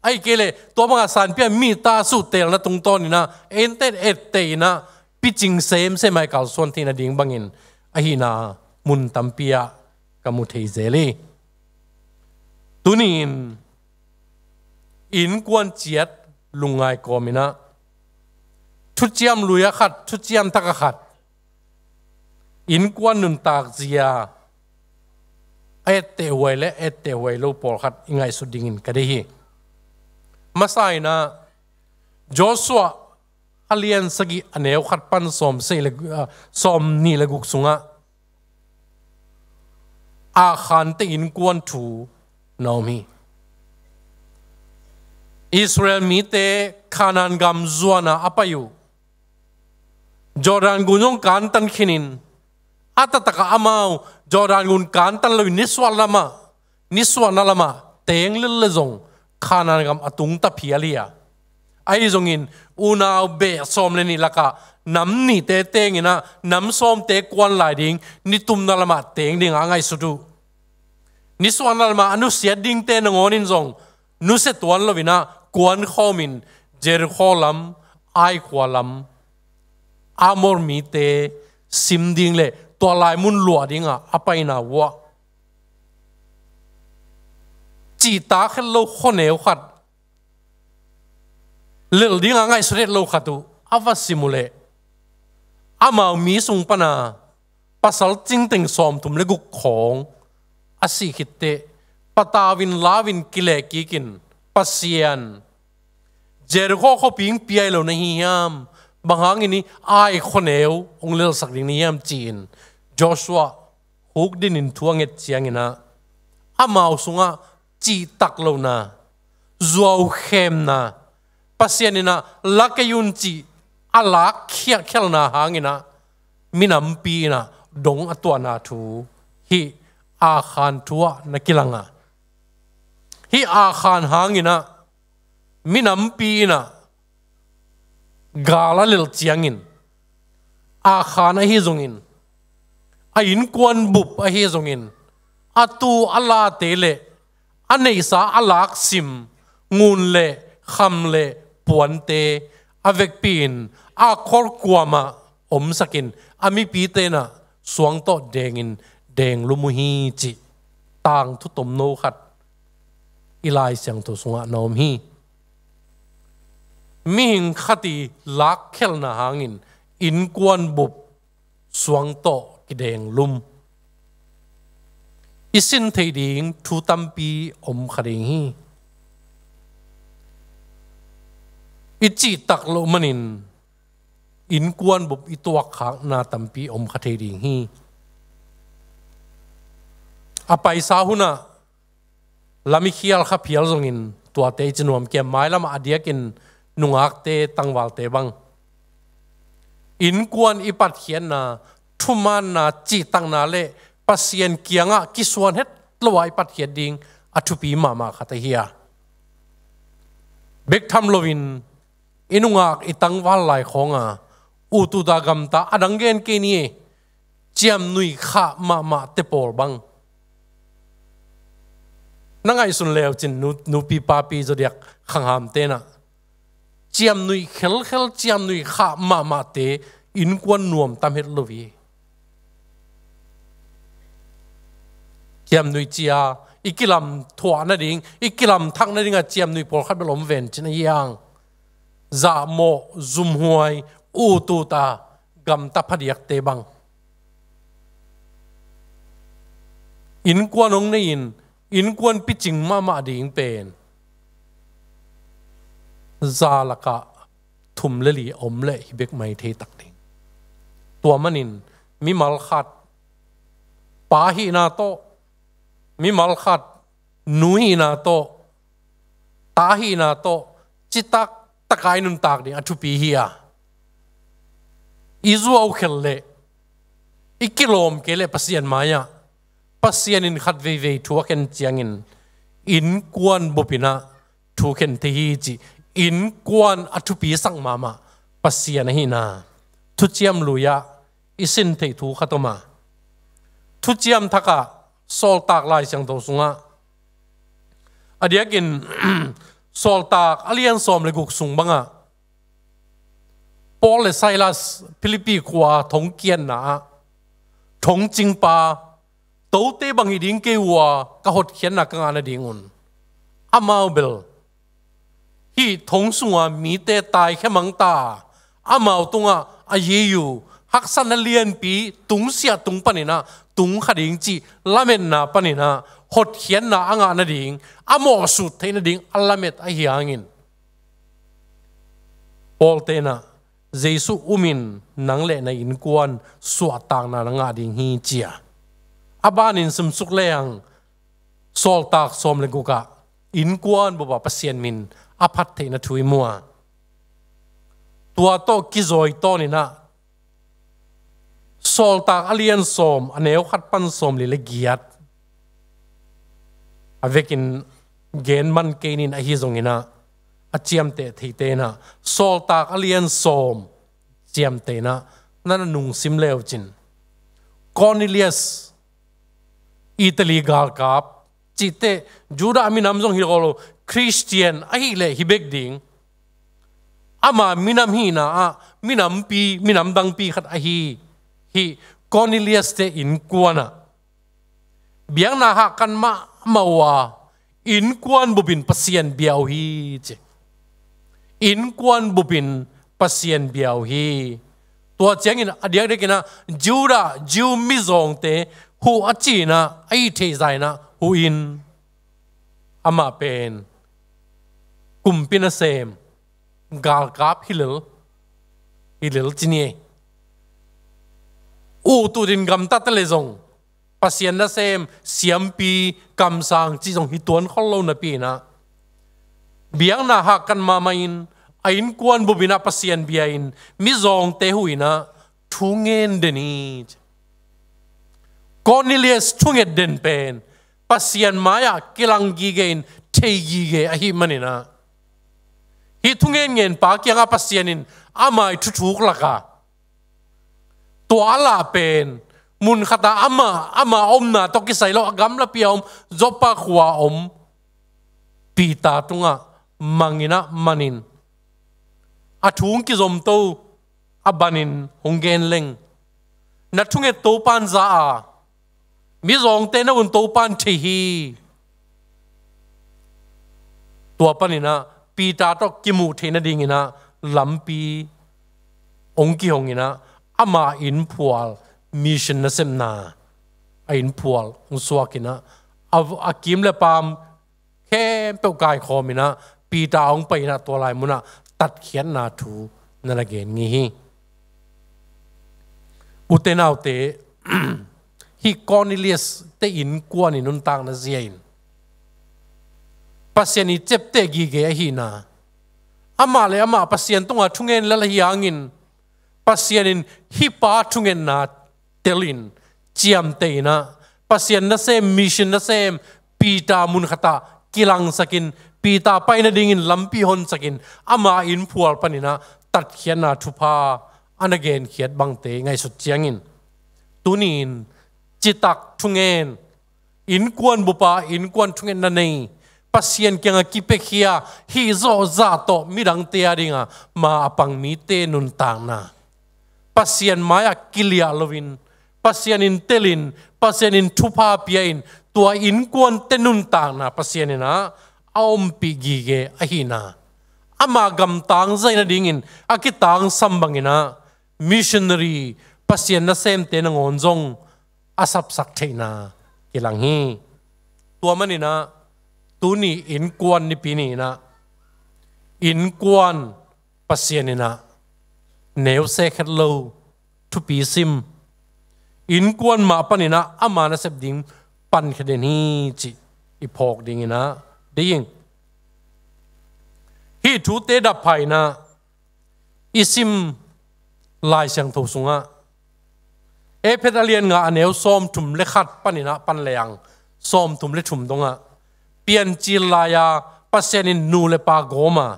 ahih kei leh tua banga sanpia mi tasuh teelna tungtawnin ah, enten etteh in ah picing semsem a i kalsuan theihna ding bangin ahihna mun tampi ah ka mu thei zel hi. Tuni-in innkuan ciat lungngai kawmin ah, thuciam lui a khat, thuciam thak a khat, innkuan nuntak zia a etteh huai le etteh huai lo pawlkhat i ngaihsut dingin ka deih hi. Masa in ah Joshua a lian sagih a neu khat pan sawm sagih le, ah, sawm nih le guk sungah Akhan te innkuan thu na om hi. Israel mite Kanaan gam zuan a a pai uh, Jordan gun zong kantan khinin, a taktak a amau Jordan gun kantan loin nisuah lamah, nisuahna lamah teng lel le zong Kanaan gam a tungta phial hi a, ahi zongin unau beh sawm le nih lakah nam nihte tengin ah nam sawmte kuan lai ding, nitumna lamah teng dingah a ngaihsut uh. Nisuahna lamah a nusiat dingte nangawn in zong nusia tuan loin ah kuan khawmin Jericho lam, Ai khua lam, Amor mite sim ding le tua lai mun luah dingah a paina uh ah, cihtak het lo khuaneu khat, lelh dingah ngaihsut het lo khat uh a va sim uh leh, amau mi sung pana pasal cingteng sawmthum le guk khawng a sih khitteh, patau in lau in kileh kikin, Pasian, Jericho khuapi hong piai lo na hi hiam? Bang hangin hih Ai khuaneu hong lelhsak ding na hi hiam, ci-in Joshua hukdinin thu a nget ciangin ah, amau sungah cihtak lohna, zuaukhemna, Pasian in ah la kei un cih a lak khiatkhialhna hangin ah minampi in ah dong a tuahna thu hih Akhan thu ah na kilang a, hih Akhan hangin ah minampi in ah gal a lelh ciangin, Akhan ahi zongin, a innkuan bup ahi zongin, a tu a late le a neihsa a laksim ngun le kham le puante a vekpi-in a khol kuamah omsakin, a mipite in ah suang tawh dengin denglum uh hi, cih tangthu tomno khat i Lai Siangtho sungah na om hi. Mihing khat i lakkhelhna hangin innkuan bup suang tawh kidenglum. I sin theih ding thu tampi om kha ding hi. I cihtak loh manin innkuan bup i tuakkhakna tampi om kha thei ding hi. A paisa hunah lam i khial kha phial zongin tuate i ci nuam kei a, mailamah a diakin nungakte, tangvalte bang, innkuan i patkhiatna, thumaanna, cihtakna le Pasian kiangah kisuan het lo a i patkhiat ding a thupi mahmah khat ahi a, bek tham loin i nungak i tangval lai khawnga ut ut a gamta, a dang gen kei ni e, ciamnuih khah mahmahte pawl bang. Na ngaihsun leucin nu, nupi papi Zodiak khanghamte in ah ciamnuih khelkhel, ciamnuih khah mahmahte innkuan nuam tam het lo hi. ciamnuih cia, i kilam thuah nading, i kilam thak nadingah ciamnuih pawlkhat bel om ven cin ahi hang. Zahmawh, zumhuai, utut a gamta phadiakte bang. Innkuan hong nei-in, innkuan picing mahmah ding pen za lakah thum le li om leh hi bek mai thei tak ding. Tua manin mimal khat pa hihna tawh, mimal khat nu hihna tawh, ta hihna tawh citak taka i nuntak ding a thupi hi a, i zuau khelh leh, i kilawm kei leh Pasian mai-ah, Pasian in khat veivei thu a khen ciangin innkuan bupin ah thu khen thei hi cih, innkuan a thupi sak mahmah Pasian ahihna thuciam lui-ah i sin theih thu khat om a. Thuciam thakah Sawltak Lai Siangtho sungah, a diakin Sawltak a lian sawm le guk sung bangah Paul le Silas Philippi khua thongkiatna ah thongcingpa, "Tote bang hi ding kei uh a, ka hotkhiatna ka ngah nadingun amau bel hih thong sunga mite taikhia mangta, amau tungah a yiyu haksatna lianpi tungsiah tung panin ah tungkha ding cih lametna panin ah hotkhiatna a ngah nading, a mawhsut theih nading a lamet ahi hangin, Paul ten ah, Jesu umin nang le na innkuan suahtakna na ngah ding hi," ci a. A banin simsuk lehang Sawltak sawm le gukah innkuan bupah Pasian min a phat theihna thu i mu a. Tua tawh kizawi tawnin ah Sawltak a lian sawm, a neu khat pan sawm li le giat, a vekin gen man kei nin, ahi zongin ah a ciamteh theite in ah Sawltak a lian sawm ciamteh in ah na na nungsim le uh cin, Cornelius, Italy galkap cihte, Judah minam zong hi lo, Khristian ahih leh hi bek ding, ama minam hihna ah minampi, minam dangpi khat ahi hih Cornelius te innkuan ah biakna hahkat mahmah uh a, innkuan bupin Pasian bia uh hi, ci. Innkuan bupin Pasian bia uh hi. Tua ciangin a diakdiakin ah Judah, Jew mizawngte huh a ci-in ah, a hih theih zah in ah huh in, amah pen kumpi nasem, galkap hi lel, hi lel ci ni ei. Ututin gamtate le zong Pasian nasem, siampi, kamsang cih zong hi tuan khol lo napi in ah, biakna hahkat mahmah in, a innkuan bupin ah Pasian bia in, mizawngte huh in ah thu ngen den hi. Cornelius thunget den pen Pasian mai-ah kilang gige in thei gige ahih manin ah, hih thungen ngen pa kiangah Pasian in a mai thuthuk lak a, tua a lah pen mun khatah ama, ama omna tawh kisai lo a gamlapi a om, Joppa khua a om Peter tungah mang in ah man in, a thu hong kizom to, a banin hong gen leng, "Na thunget Topa'n za a, mizawngte na un Topa'n thei hi." Tua panin ah Peter tawh kimuh theih nadingin ah lampi hong kihong in ah, ama innphual, mission nasepna a innphual hong suak in ah, a, a kim le paam khempeuh kaikhawm in ah Peter hong pai in ah, tua lai munah tatkhiatna thu na na gen ngei hi. Ute naute, hih Cornelius te innkuan i nuntakna zia in Pasian i ciapteh gige ahihna, amah le amah Pasian tungah thungen lel ahi hangin, Pasian in hih pa thungetna telin, ciamteh in ah, Pasian nasem, mission nasem Peter mun khatah kilangsakin, Peter pai nadingin lampi honsakin, ama innphual panin ah tatkhiatna thupha a na genkhiat bangte ngaihsut ciangin, tuni-in citak thungen, innkuan bupa innkuan thungetna nei, Pasian kiangah kipiakhia, hih zawh zah tawh midangte a dingah ma a pang mite nuntakna, Pasian mai-ah kiliah loin, Pasian in telin, Pasian in thupha pia-in, tua innkuante nuntakna Pasian in ah a ompih gige ahihna, ama gamtang zaina dingin a kitangsam bangin ah missionary, Pasian nasemte nangawn zong a sapsak theihna kilang hi. Tua manin ah tuni innkuan nipi ni-in ah innkuan Pasian in ah neu se khet lo thupi sim, innkuan mah panin ah ama nasep ding pankhia den hi cih i phawk dingin ah deih ing. Hih thute dap pha-in ah i sim Lai Siangtho sungah Efesa a lian nga a neu sawmthum le khat panin ah pan leng sawmthum le thum dongah Piancil lai-a Pasian in nu le pa gawm a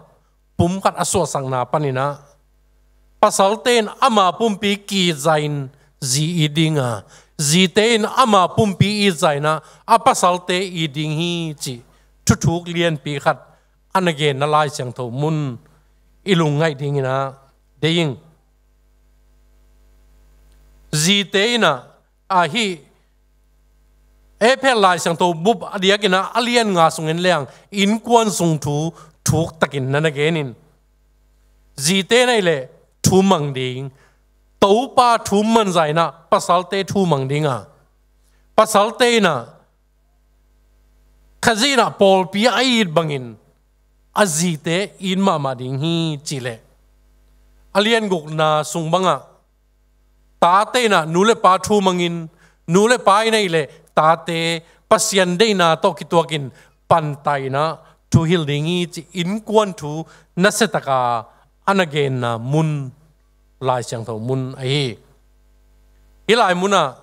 pumkhat a suahsakna panin ah pasalte in ama pumpi ki-it zah in zi it ding a, zite in ama pumpi it zah in ah a pasalte it ding hi cih thuthuk lianpi khat a na genna Lai Siangtho mun i lungngaih dingin ah deih ing. Zite in ah, ahi, Efesa Lai Siangtho bup a diakin ah a lian nga sungin leng innkuan sung thu thuktakin na na gen in. Zite in ah i leh thu mang ding, Topa thu mang zah in ah pasalte thu mang ding a, pasalte in ah Khazih in ah pawlpi a it bangin a zite it mahmah ding hi cih leh, a lian gukna sung bangah tate in ah nu le pa thu mangin, nu le pa in ah i leh tate Pasian deihna tawh kituakin pantai in ah thuhilh ding hi cih innkuan thu nasiataka a na genna mun, Lai Siangtho mun ahi hi. Hih lai munah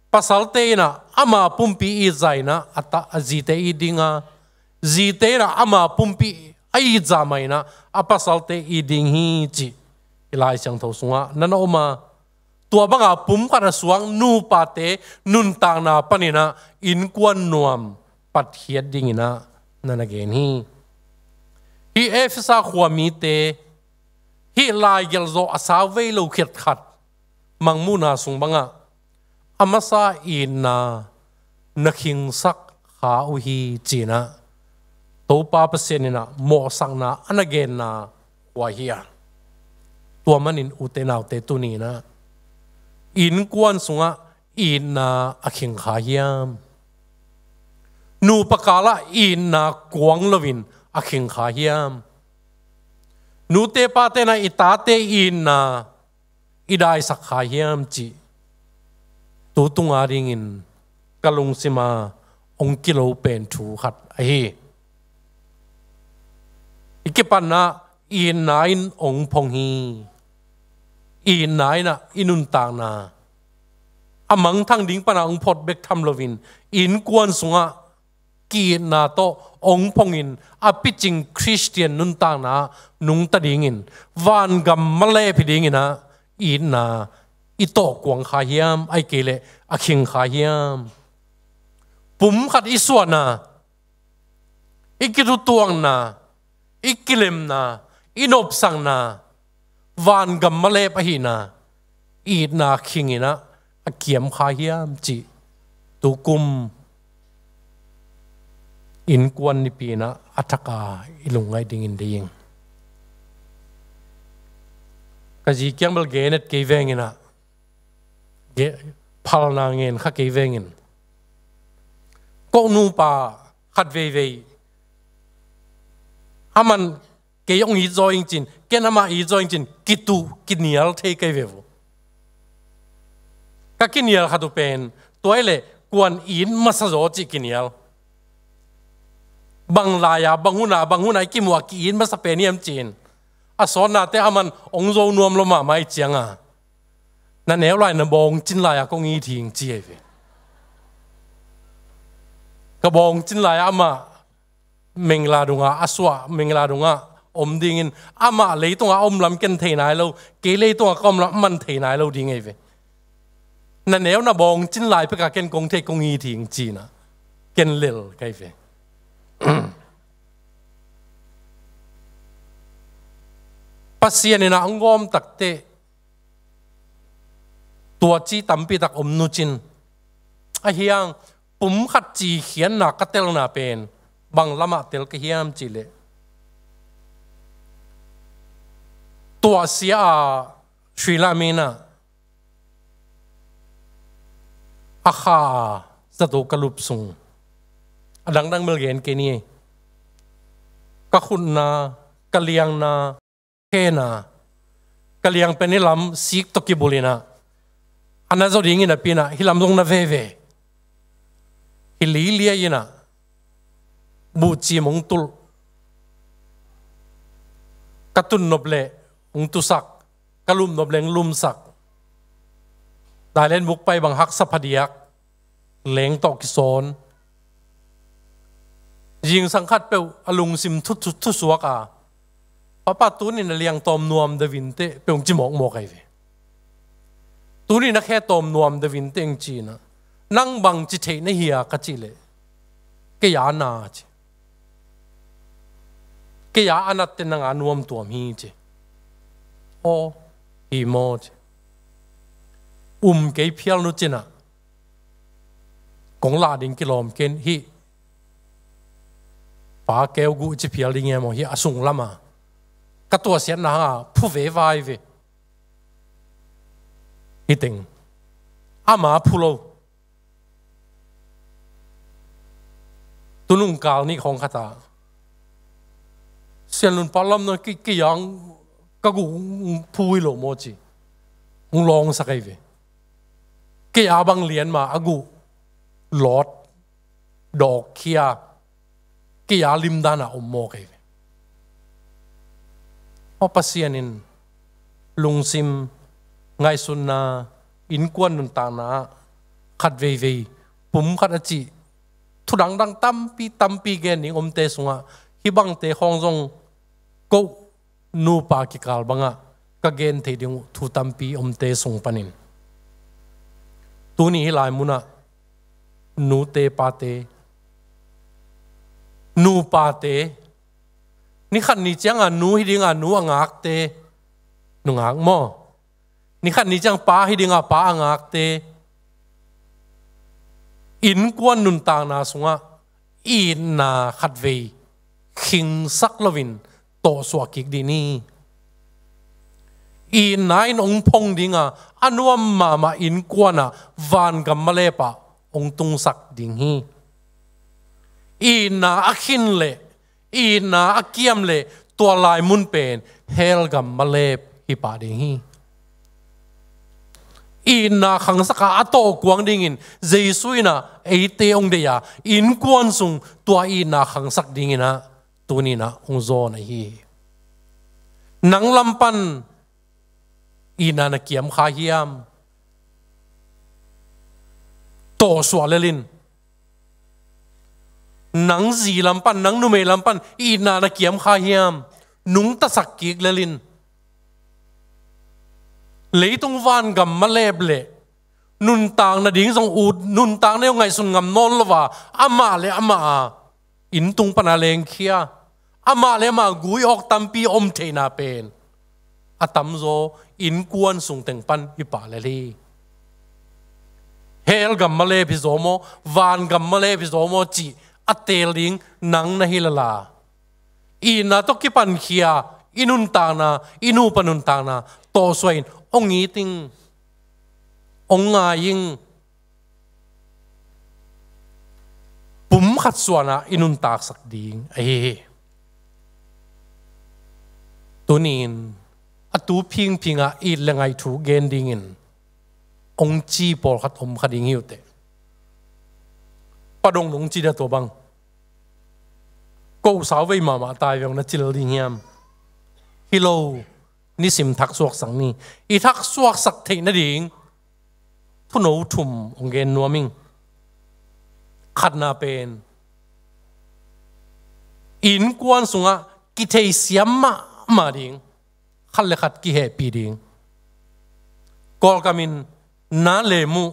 pasalte in ah ama pumpi it zah in ah a ta-, a zite it ding a, zite in ah ama pumpi a it zah mah in ah a pasalte it ding hi cih hih Lai Siangtho sungah na na om a, tua banga pumkhat a suak nupate nuntakna panin ah innkuan nuam patkhiat dingin ah na na gen hi. Hih Efesa khuamite hih laigelh zawh a sau vei lo khiat khat mangmuhna sung bangah a masa itna na khingsak kha uh hi ci-in ah Topa Pasian in ah mawhsakna a na genna khua hi a. Tua manin ute naute tuni-in ah innkuan sungah itna a khing kha hiam? Nupa kalah itna kuang loin a khing kha hiam? Nute pate in ah i tate itna i daisak kha hiam cih tu tunga dingin ka lungsima hong kilo pen thu khat ahi. I kipatna itna in hong phong hi. Itna in ah i nuntakna a mangthang ding pana hong phot bek tham loin innkuan sungah ki-itna tawh hong phongin a picing Khristian nuntakna nungta dingin vangam malep hi dingin ah itna i tawh kuang kha hiam, ahih kei leh a khing kha hiam? Pumkhat i suahna, i kithutuakna, i kilemna, i nopsakna vangam malep ahihna itna khingin ah a kiam kha hiam cih tukum innkuan nipi-in ah a thaka i lungngaih dingin deih ing. Ka zi kiang bel gen et kei vengin ah, ge-, phalna ngen kha kei vengin, ko nupa khat veivei, aman kei hong it zaw ing cin, ken amah it zaw ing cin, kituh kinial thei kei ve uh. Ka kinial khat uh pen tua hi leh kuan it masa zaw cih kinial. Bang lai-a, bang hun-a, bang hun-a i kimuh a ki-it masa pen hiam cin, a sawtnate aman hong zo nuam lo mahmah i cianga, na neu lai na bawngcin lai-a kong it hing ci ahi ve. Ka bawngcin lai-a amah mengla dungah, a suah mengla dungah om dingin, amah leitungah a om lam ken thei nai lo, kei leitungah ka om lam aman thei nai lo ding ahi ve. Na neu na bawngcin lai peka ken kong thei kong it hing cina ken lel ka hi ve. Pasian in ah hong gawm takteh tua ci tampi tak om nucin, ahi hang pum khat ci khiatna ka telna pen bang lamah tel ka hiam cih leh, tuahsia a Sri Lam in ah a kha a zato ka lup sung, a dangdang bel gen kei ni. Ka khutna, ka liangna, khena, ka liang pen hih lam sik tawh kibulh in ah, a na zaw dingin a pi in ah hih lam zong na veve. Hih lilia in ah buhcim hong tulh, ka tun nop leh hong tusak, ka lum nop leh hong lumsak. Thailand buk pai bang haksa phadiak, leng tawh kisawn. Zingsang khatpeuh a lungsim thu, thu, thusuak a, "Papa, tuni na liang tawm nuam deuh inteh," peuh hong ci mawkmawk ahi ve. "Tuni na khe tawm nuam deuh inteh," hong ci in ah, "Nang bang ci theih na hia?" ka cih leh, "Kei a na," ci. "Kei a a natte nang a nuam tuam hi," ci. "Aw, hi maw," ci. Um kei phial nu cin ah, kong lah ding kilawm ken hih pa keu guh ci phial ding e maw, hih a sung lam a ka tuahsiatna hang a phu ve vai ve. Hih teng ama phu lo. Tunung kal nih khawng khat ah, "Sian Lun Pa lam na ki, ki yang ka guh phu hi lo maw," ci hong lawngsak ahi ve. Kei a bang lian ma a guh lawt, dawkkhia, kei a limdan a om mawk ahi ve. Aw, Pasian in lungsim, ngaihsutna, innkuan nuntakna ah khat veivei, pum khat a cih thu dangdang tampi, tampi gen ding omte sungah hih bangte khawng zong ko nupa kikal bangah ka gen thei ding uh thu tampi omte sung panin, tuni hih lai munah nute pate, nupate, ni khat ni cianga nu hi dinga nu a ngakte, nungak maw, ni khat ni ciang pa hi dinga pa a ngakte, innkuan nuntakna sungah itna khatvei khingsak loin tawhsuah kik dih ni. Itna in hong phong dinga, a nuam mahmah innkuanah vangam malep ah hong tungsak ding hi. Itna a khin leh, itna a kiam leh, tua lai mun pen hell gam malep hi pah ding hi. Itna khangsak a, a tawh kuang dingin Jesu in ah eite hong deih a, innkuan sung tua itna khangsak dingin ah tuni in ah hong zawn ahi hi. Nang lam pan itna na kiam kha hiam? Tawhsuah lel in. Nang zi lam pan, nang numei lam pan itna na kiam kha hiam? Nungtasak kik lel in. Leitung vangam malep leh nuntak nading zong ut, nuntakna hong ngaihsun ngam nawn lo a, amah le amah a inn tung pana lengkhia, amah le amah gui awk tampi om theihna pen a tamzaw innkuan sung teng pan hi pah lel hi. Hell gam malep hi zaw maw, vangam malep hi zaw maw cih a teel ding nang na hi lala, itna tawh kipankhia i nuntakna, i nupa nuntakna tawhsuah in hong it ing, hong ngai ing. Pum khat suanah i nuntaksak ding ahi hi. Tuni-in a tu phingphingah it le ngai thu gen dingin hong ci pawlkhat om kha ding hi uh teh. Pa dong nong ci dia tua bang, ko sau vei mahmah tai veng na cil ding hiam? Hi lo, nisim thak suaksak ni. I thak suaksak theih nading thuno thum hong gen nuam ing. Khatna pen, innkuan sungah kitheisiam mahmah ding, khat le khat kihehpih ding. Kawlkam in na le muh,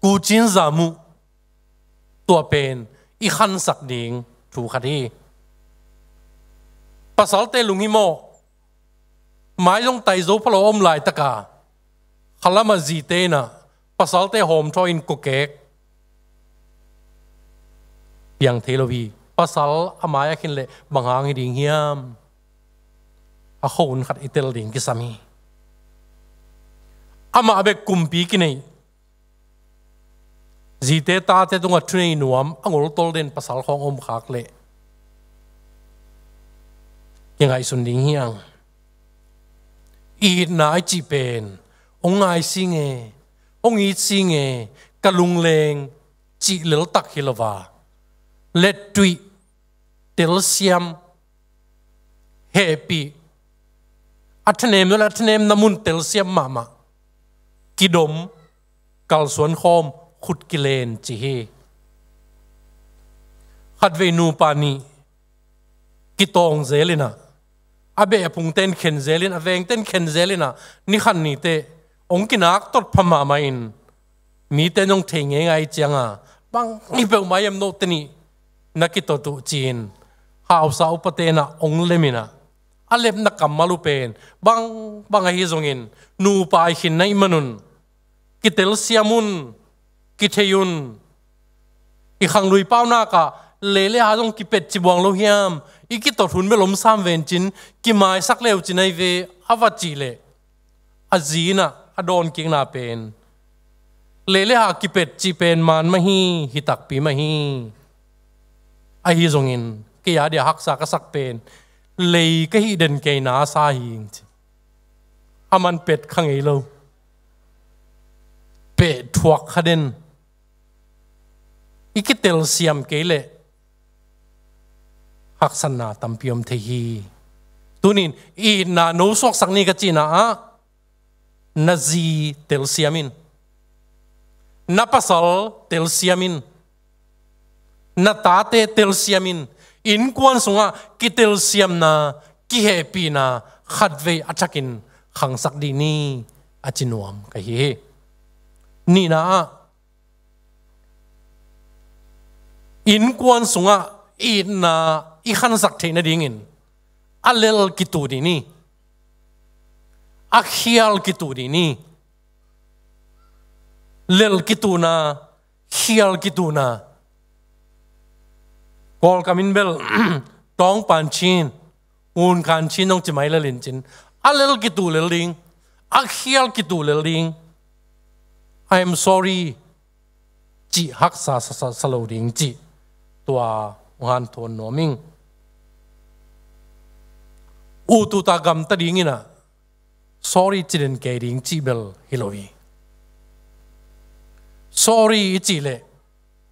kucin za muh, tua pen i khansak ding thu khat hi. Pasalte lunghimawh, mai zong tai zo phalo om laitaka, khalam a zite in ah pasalte hawmthaw in kokek, piang thei lo hi. Pasal a mai-ah khin leh bang hang hi ding hiam? A khuahun khat i tel ding kisam hi. Amah bek kumpi kinei, zite tate tungah thunei nuam a ngoltol den pasal khawng om khak leh kingaihsun ding hi hang. Itna i cih pen hong ngai sing e, hong it sing e, ka lungleng cih leltak hi lo a, lettuih, telsiam, hehpih, a thanem lo le a thanemna mun telsiam mahmah, kidom, kalsuan khawm, khut kilen ci hi. Khatvei nupa nih kitawng zel in ah, a beh a phungte in khen zel in, a vengte in khen zel in ah, ni khat ni teh hong kinak tot pha mahmah in, mite in hong thei ngeingai ciangin, bang hi peuhmah hiam note nih na kitot uh ci-in hausa upate in ah hong lem in ah, a lepna kammal uh pen bang bang ahi zongin, nupa i khin na hih man un, kitelsiam un, kithei un. I khanglui paunak ah lei le ha zong kipetcih buang lo hiam? I kitot hun bel om sam vencin, kimaisak le uh ci nai ve, a va cih leh a zi in ah a dawnkikna pen, lei le ha kipetcih pen maan mah hi, hi takpi mah hi. Ahi zongin kei a dia haksa ka sak pen, lei ka hih den kei na a sa hi ing ci. Aman pet kha ngei lo, peh thuak kha den. I kitelsiam kei leh haksatna tampi om thei hi. Tuni-in itna no suaksak ni ka cihna ah, na zi telsiam in, na pasal telsiam in, na tate telsiam in. Innkuan sungah kitelsiamna, kihehpihna khatvei a thakin khangsak dih ni, a ci nuam ka hi hi. Nihna ah, innkuan sungah itna i khansak theih nadingin a lel kituh dih ni, a khial kituh dih ni. Lel kituhna, khial kituhna. Kawlkam in bel tawngpan chin, ngun kan chin dong ci mai lel in cin, a lel kituh lel ding, a khial kituh lel ding. "I am sorry," cih haksa sa, sa, sa lo ding cih tua hanthawn nuam ing. Ut ut a gamta dingin ah, "Sorry," ci den kei ding cih bel hi lo hi. Sorry i cih leh,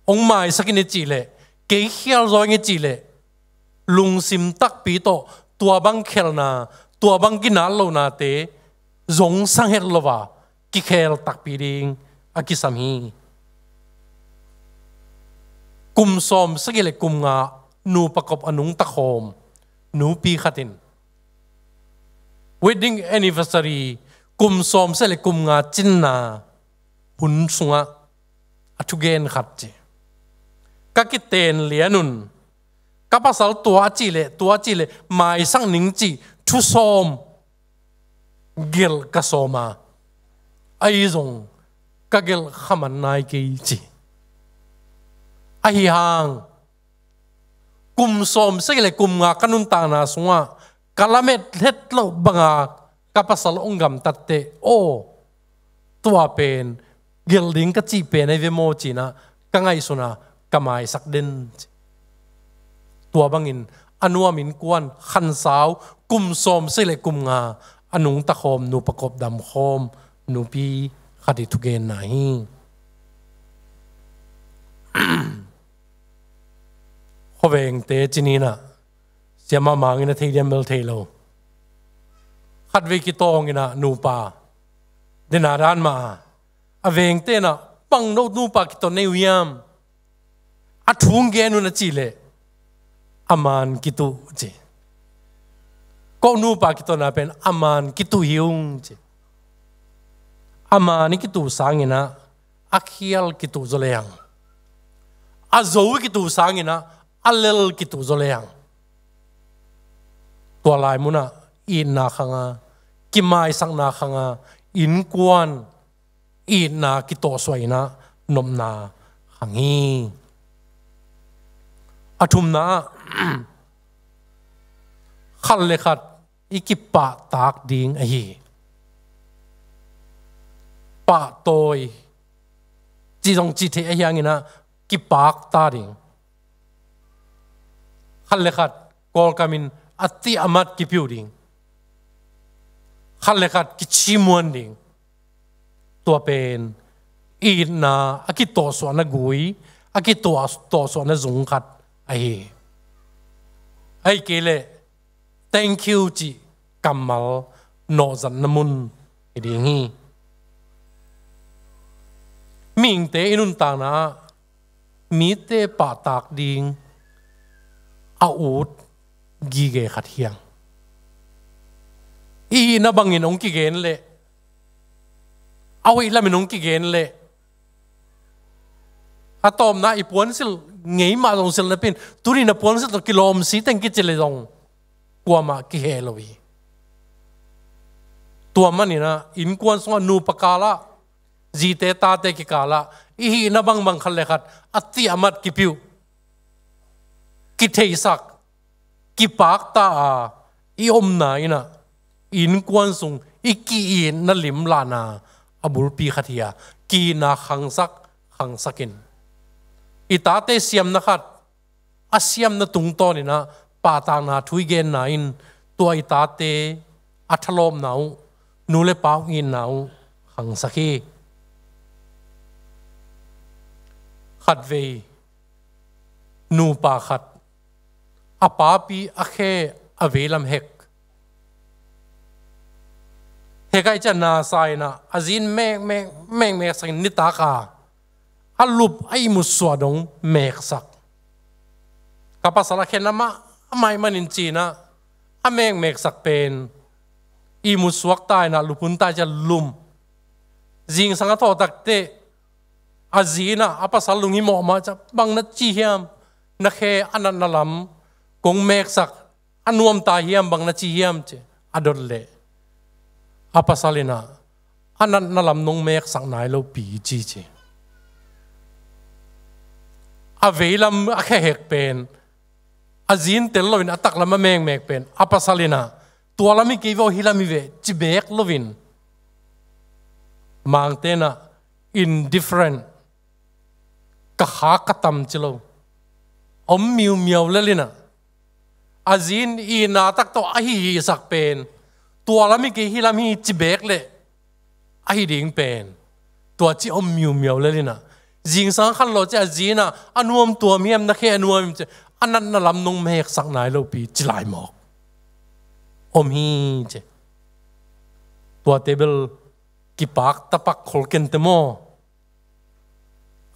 hong maisak in i cih leh, kei khial zaw ing i cih leh, lungsim takpi tawh tua bang khelna, tua bang ginat lohnate zong sang het lo a, kikhel takpi ding a kisam hi. Kum sawm sagih le kum nga nupa kop a nungta khawm nupi khat in, wedding anniversary, kum sawm sagih le kum nga cinna hun sungah a thugen khat ci. "Ka kiten lian un, ka pasal tua a cih leh, tua a cih leh maisak ning cih thu sawm gelh ka sawm a, ahi zong ka gelh kha man nai kei," ci. Ahi hang, kum sawm sagih le kum nga ka nuntakna sungah ka lamet het loh banga ka pasal hong gamtat teh, aw, tua pen gelh ding ka cih pen ahi ve maw ci-in ah ka ngaihsun a, ka maisak den ci. Tua bangin a nuam innkuan khansau, kum sawm sagih le kum nga a nungta khawm nupa kop dam khawm nupi khat i thugenna hi. Khuavengte ci-in ah, siamah mangin a thei diam bel thei lo, khatvei kitawng in ah nupa, den a dan mah a, a vengte in ah, "Bang no nupa kiton nei uh hiam? A thu hong gen un," a cih leh, "A maan kituh," ci. "Ko nupa kitotna pen a maan kituh hi ung," ci. A maan i kituh sangin ah a khial kituh zaw leng, a zo i kituh sangin ah a lel kituh zaw leng, tua lai munah itna khang a, kimaisakna khang a, innkuan itna kitawhsuah in ah nopna khang hi. A thumna ah khat le khat i kipahtak ding ahi hi. Pahtawi ci zong ci thei ahi hangin ah kipakta ding. Khat le khat Kawlkam in a tih a mat kipiuh ding. Khat le khat kici muan ding. Tua pen itna a kitawhsuahna gui, a kitawhsuahna zung khat ahi hi. Ahih kei leh thank you cih kammal nawhzatna mun hi ding hi. Mihingte i nuntakna ah mite pahtak ding a ut gige khat hi hang. I hihna bangin hong kigen leh, a hoih lamin hong kigen leh, a tawpna i puansilh ngei mah zong silh napi in, tuni na puansilh tawh kilawm si teng kici leh zong kuamah kiheh lo hi. Tua manin ah innkuan sungah nupa kalah, zite tate kikalah i hihna bangbang khat le khat a tih a mat kipiuh, kitheihsak, kipakta a i omna in ah innkuan sung i ki-itna lim lahna a bulpi khat hi a, ki-itna khangsak, khangsak in i tate siamna khat, a siamna tungtawnin ah pahtakna thu i genna in tua i tate a thalawpna uh, nu le pa hong itna uh khangsak hi. Khatvei nupa khat a papi a khe a veilam hek. Hek ahih ciang nasa in ah a zi in mekmek, mekmeksak in nitak a, a lup a ihmut suah dong meksak. Ka pasal a khen amah a maih manin ci in ah a mekmeksak pen ihmut suakta in ah lup hun ta ahih ciang lum. Zingsang a thawh takteh a zi in ah a pasal lunghimawh mah ciang, "Bang na ci hiam? Na khe a natna lam kong meksak a nuamta hiam, bang na ci hiam?" ci a dot leh, a pasal in ah, "A natna lam nong meksak nai lo pi," ci ci. A veilam a khe hek pen, a zi in tel loin a taklam a mekmek pen a pasal in ah, "Tua lam hi kei ve aw, hih lam hi ve," ci beek loin, Mangte in ah indifferent, ka khak ka tam ci lo, om miumiau lel in ah, a zi in itna tak tawh a hihihsak pen, "Tua lam hi kei, hih lam hi," ci beek leh a hi ding pen, tua ci om miumiau lel in ah, zingsang khat lawh ciang a zi in ah, "A nuam tuam hiam, na khe a nuam hiam?" ci, "A natna lam nong meksak nai lo pi," ci lai mawk om hi ci. Tuate bel kipak tapak khol kei inteh maw.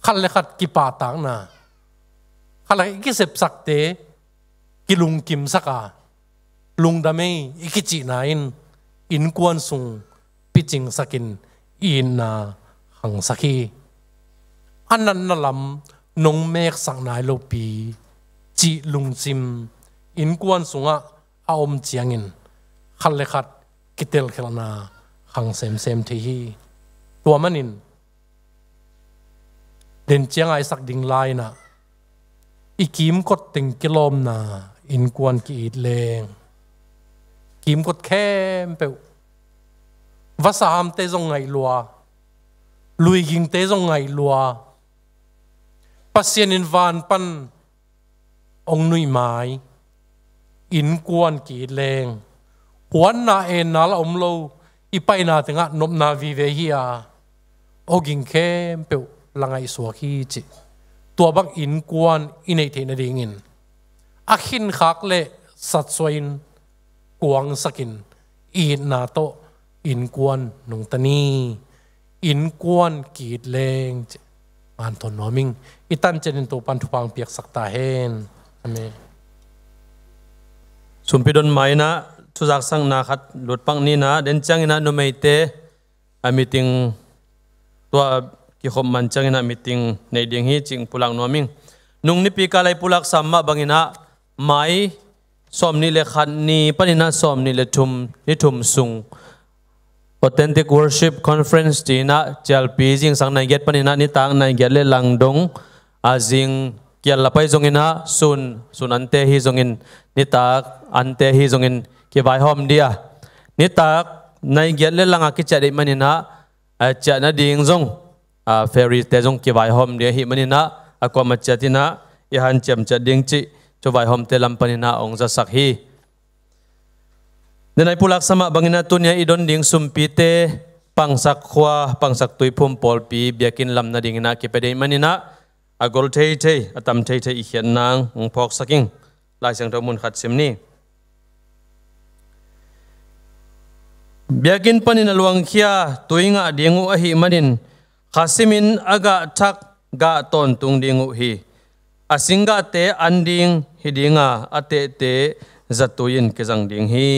Khat le khat kipahtakna, khat le khat i kisepsakte kilungkimsak a, "Lungdam ei," i kicihna in innkuan sung picingsak in itna khangsak hi. "A natna lam nong meksak nai lo pi," cih lungsim innkuan sungah a om ciangin khat le khat kitelkhialhna khang semsem thei hi. Tua manin den ciang a i sak ding lai-in ah, i kimkot teng kilawmna innkuan ki-it leng, kimkot khempeuh, vasa hamte zong ngaih lua, luigingte zong ngaih lua, Pasian in van pan hong nuihmai innkuan ki-it leng, huatna enna la om lo, i paina tengah nopna vive hi a, awging khempeuh la ngaihsuak hi cih. Tua bang innkuan i neih theih nadingin a khinkhak le satsuahin kuangsakin itna tawh innkuan nungta ni. Innkuan ki-it leng cih. Manthawn nuam ing. I tancianin Topan thupha hong piaksak ta hen. Amen. Sumpi don mai-in ah thuzaksakna khat lutpak ni-in ah, den ciangin ah numeite a meeting, tua kikhop man ciangin ah meeting nei ding hi cih pulak nuam ing. Nung Nipi kal a i pulak sam mah bangin ah, May sawmnih le khat ni panin ah sawmnih le thum, ni thum sung Authentic Worship Conference ci-in ah, cialpi zingsang nai giat panin ah nitak nai giat le langdong a zing kial la pai zongin ah, sun, sun ante hi zongin, nitak ante hi zongin kivaihawm dih a. Nitak nai giat le langa kiciah deih manin ah, a ciah nading zong, a, ferry te zong kivaihawm ding ahih manin ah, a kuamah ciat in ah i hanciam ciat ding cih, cu vaihawmte lam panin ah hong zasak hi. Denai pulak sa mah bangin ah tuni-ah i don ding sumpite Pangsak khua, Pangsak Tuiphum pawlpi biakinn lam nadingin ah kipia ding ahih manin ah, a gol theithei, a tam theithei i khiat nang hong phawksak ing. Lai Siangtho mun khat sim ni. Biakinn panin a luangkhia tui ngah ding uh ahih manin, kha simin a gah thak gah tawntung ding uh hi. A singgahte an ding hi ding a, a tehte zatui in kizang ding hi.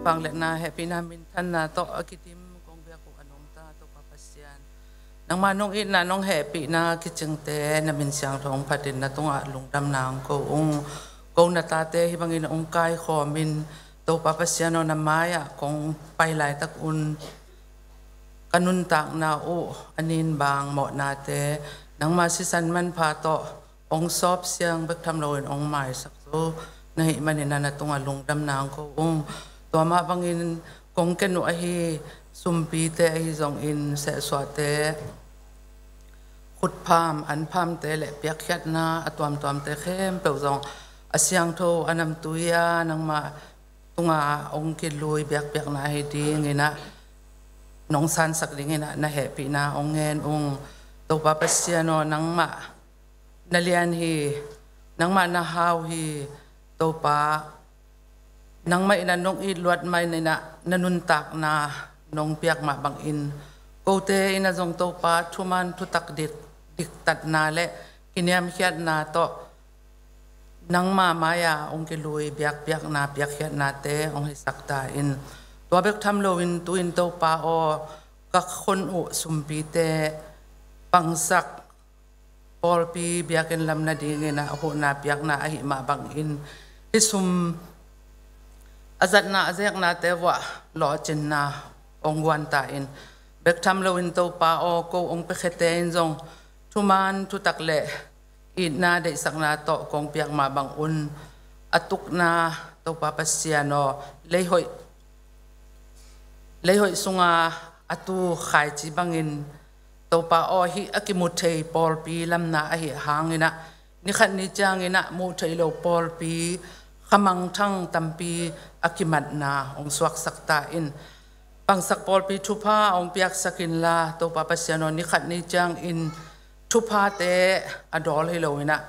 Vangliatna, hehpihna, minthanna tawh a kidim kong biak uh a nungta Topa Pasian, nangmah nong itna, nong hehpihna kicingte na min siangtho hong phatin na tungah lungdamna hong ko ung. Ko na tate hih bangin hong kaikhawmin, Topa Pasian aw, na mai-ah kong pai laitak un ka nuntakna uh a nin bang mawhnate nangma sisan manpha tawh hong sawp siang bek tham loin hong maisak zo na hih manin na tungah lungdamna hong ko ung. Tua mah bangin kong ken uh ahi sumpite ahi zongin sehsuahte, khutpham, anphamte le piakkhiatna a tuamtuamte khempeuh zong a siangtho a namtui-a nangmah tunga hong kilui biakpiakna ahi dinginah nong sansak dinginah na hehpihna hong ngen ung. Topa Pasian aw, nangmah na lian hi, nangmah na hau hi. Topa, nangmah inah nong it luat mah inah na nuntakna nong piak mah bangin kote inah zong Topa, thuman thutak dik, diktatna le kiniamkhiatna tawh nangma mai-a hong kilui biakpiakna, piakkhiatnate hong hisak ta in. Tua bek tham loin tu-in Topa aw, ka khon uh sumpite pangsak pawlpi biakinn lam nadingin a huhna piakna ahi mah bangin hih sum a zatna a zeknate vuah lawhcinna hong guan ta in. Bek tham loin Topa aw, ko hong piakhiate in zong thuman thutak le itna deihsakna tawh kong piak mah bangun a tukna Topa Pasian aw, leihoih, leihoih sunga a tu khaici bangin Topa aw, hih a kimu thei pawlpi lamna ahi hanginah nikhat ni cianginah muh theih loh pawlpi khamangthang tampi a kimatna hong suaksak ta in. Pangsak pawlpi thupha hong piaksak inla Topa Pasian aw, nikhat ni ciangin thuphate a dawl hi loinah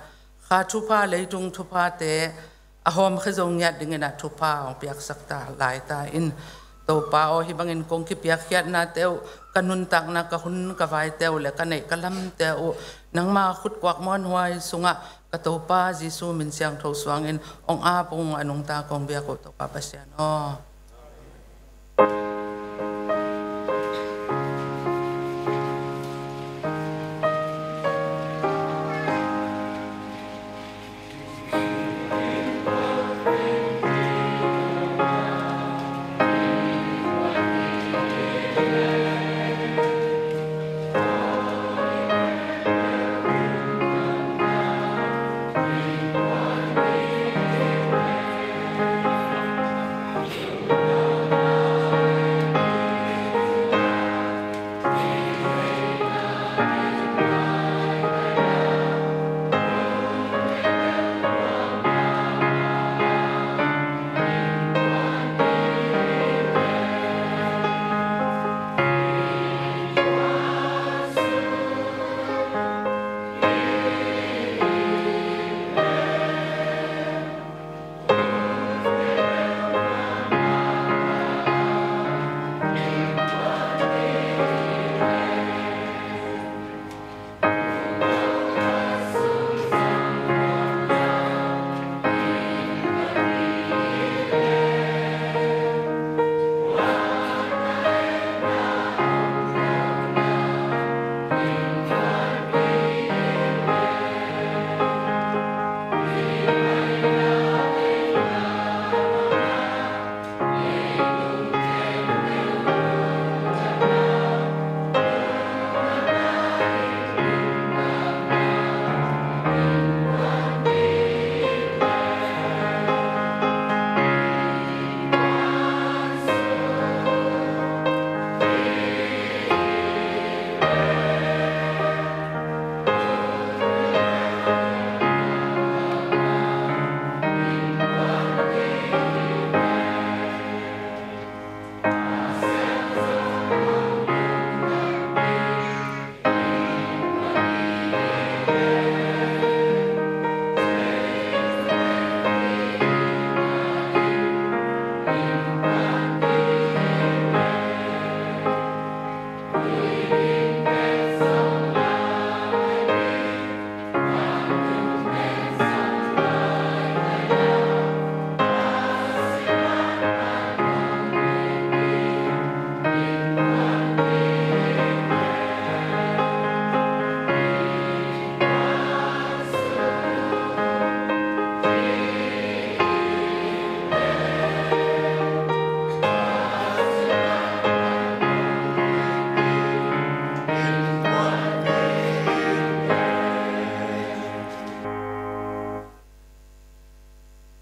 kha thupha, leitung thuphate a hawmkhia zo ngiat dinginah thupha hong piaksak ta lai ta in. Topa aw, hih bangin kong kipiakkhiatnate uh, ka nuntakna, ka hun ka vaite uh le ka neih ka lamte uh nangma khutkuak muanhuai sungah ka Topa Jesu min siangtho suangin hong ap ung, a nungta kong biak uh Topa Pasian aw.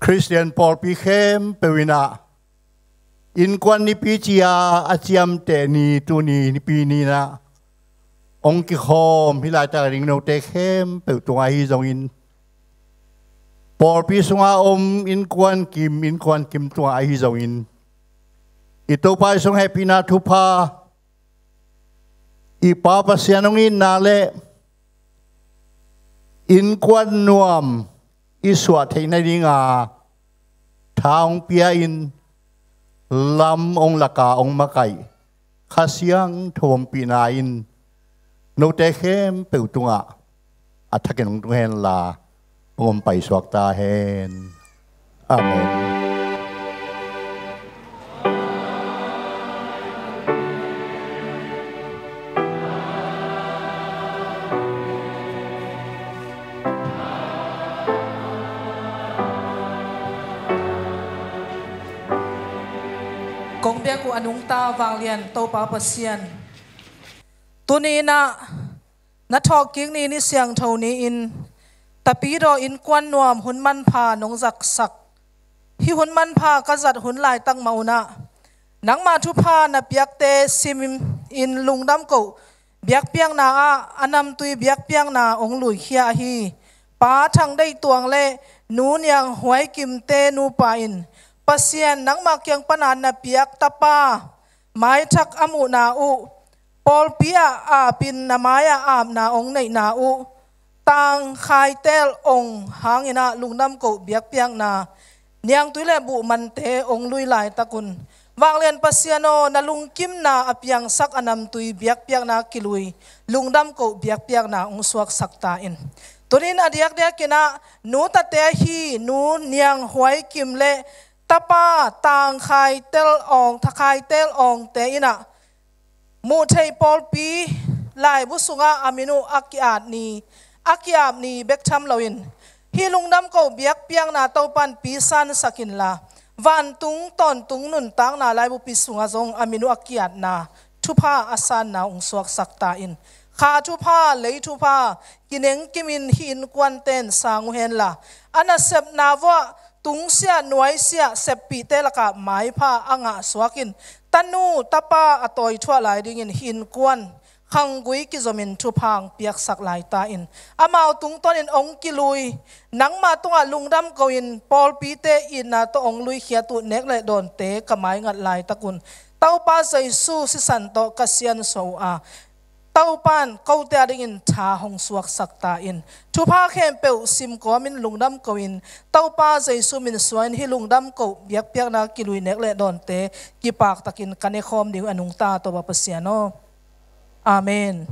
Khristian pawlpi khempeuh in ah innkuan nipi ci-a a ciamteh ni, tuni nipi ni-in ah hong kikhawm, hih laitak a ding note khempeuh tungah ahi zongin, pawlpi sunga om innkuan kim, innkuan kim tungah ahi zongin, i Topa i sung hehpihna thupha, i Pa Pasian hong itna le innkuan nuam i suah theih nadinga tha hong pia-in, lam hong lak a hong makaih Kha Siangtho ompihna in note khempeuh tungah a thakin hong tung henla, hong om paisuak ta hen. Amen. Kong biak uh a nungta vanglian Topa Pasian, tuni-in ah na thawhkik ni, ni siangtho ni-in, Tapidaw innkuan nuam hun manpha nong zaksak, hih hun manpha ka zat hun laitak mah un ah nangma thupha na piakte simin lungdam koh biakpiakna ah a namtui biakpiakna hong luikhia ahi Pa Thang Deih Tuang le Nu Niang Huai Kimte nupa in Pasian nangma kiang pana na piak tapa maithak a muhna uh, pawlpi ah apin na mai-ah apna hong neihna uh, tang khaitel ong hangin ah lungdam koh biakpiakna, niangtui le buhmante hong lui laitak un, vanglian Pasian aw, na lungkimna a piangsak a namtui biakpiakna kilui lungdam koh biakpiakna hong suaksak ta in. Tuni-in a diakdiakin ah nu tate ahi Nu Niang Huai Kim le tapa tang khaitel ong, tha khaitel ongte in ah muh theih pawlpi laibu sungah a min uh a ki-at ni, a ki-ap ni bek tham loin, hih lungdam koh biakpiakna Topan pisansak inla, vantung tawntung nuntakna laibupi sungah zong a min uh a ki-atna thupha a sanna hong suaksak ta in. Kha thupha, lei thupha kinengkimin hih innkuante'n sang uh henla, a nasepna vuah tungsiah nuaisiah seppihte lakah maipha a ngahsuakin, tanu tapa a tawithuah lai dingin hih innkuan khanggui kizomin thupha hong piaksak lai ta in. Amau tungtawnin hong kilui, nangma tungah lungdam kohin pawlpite itna tawh hong luikhiat uh nek le dawnte ka maingat laitak un, Topa Jesu sisan tawh ka siansuah uh a, Topan kote a dingin tha hong suaksak ta in. Thupha khempeuh simkawmin lungdam kohin Topa Jesu min suangin hih lungdam koh biakpiakna kilui nek le dawnte kipaktakin ka nekhawm ding uh a nungta Topa Pasian aw. Amen.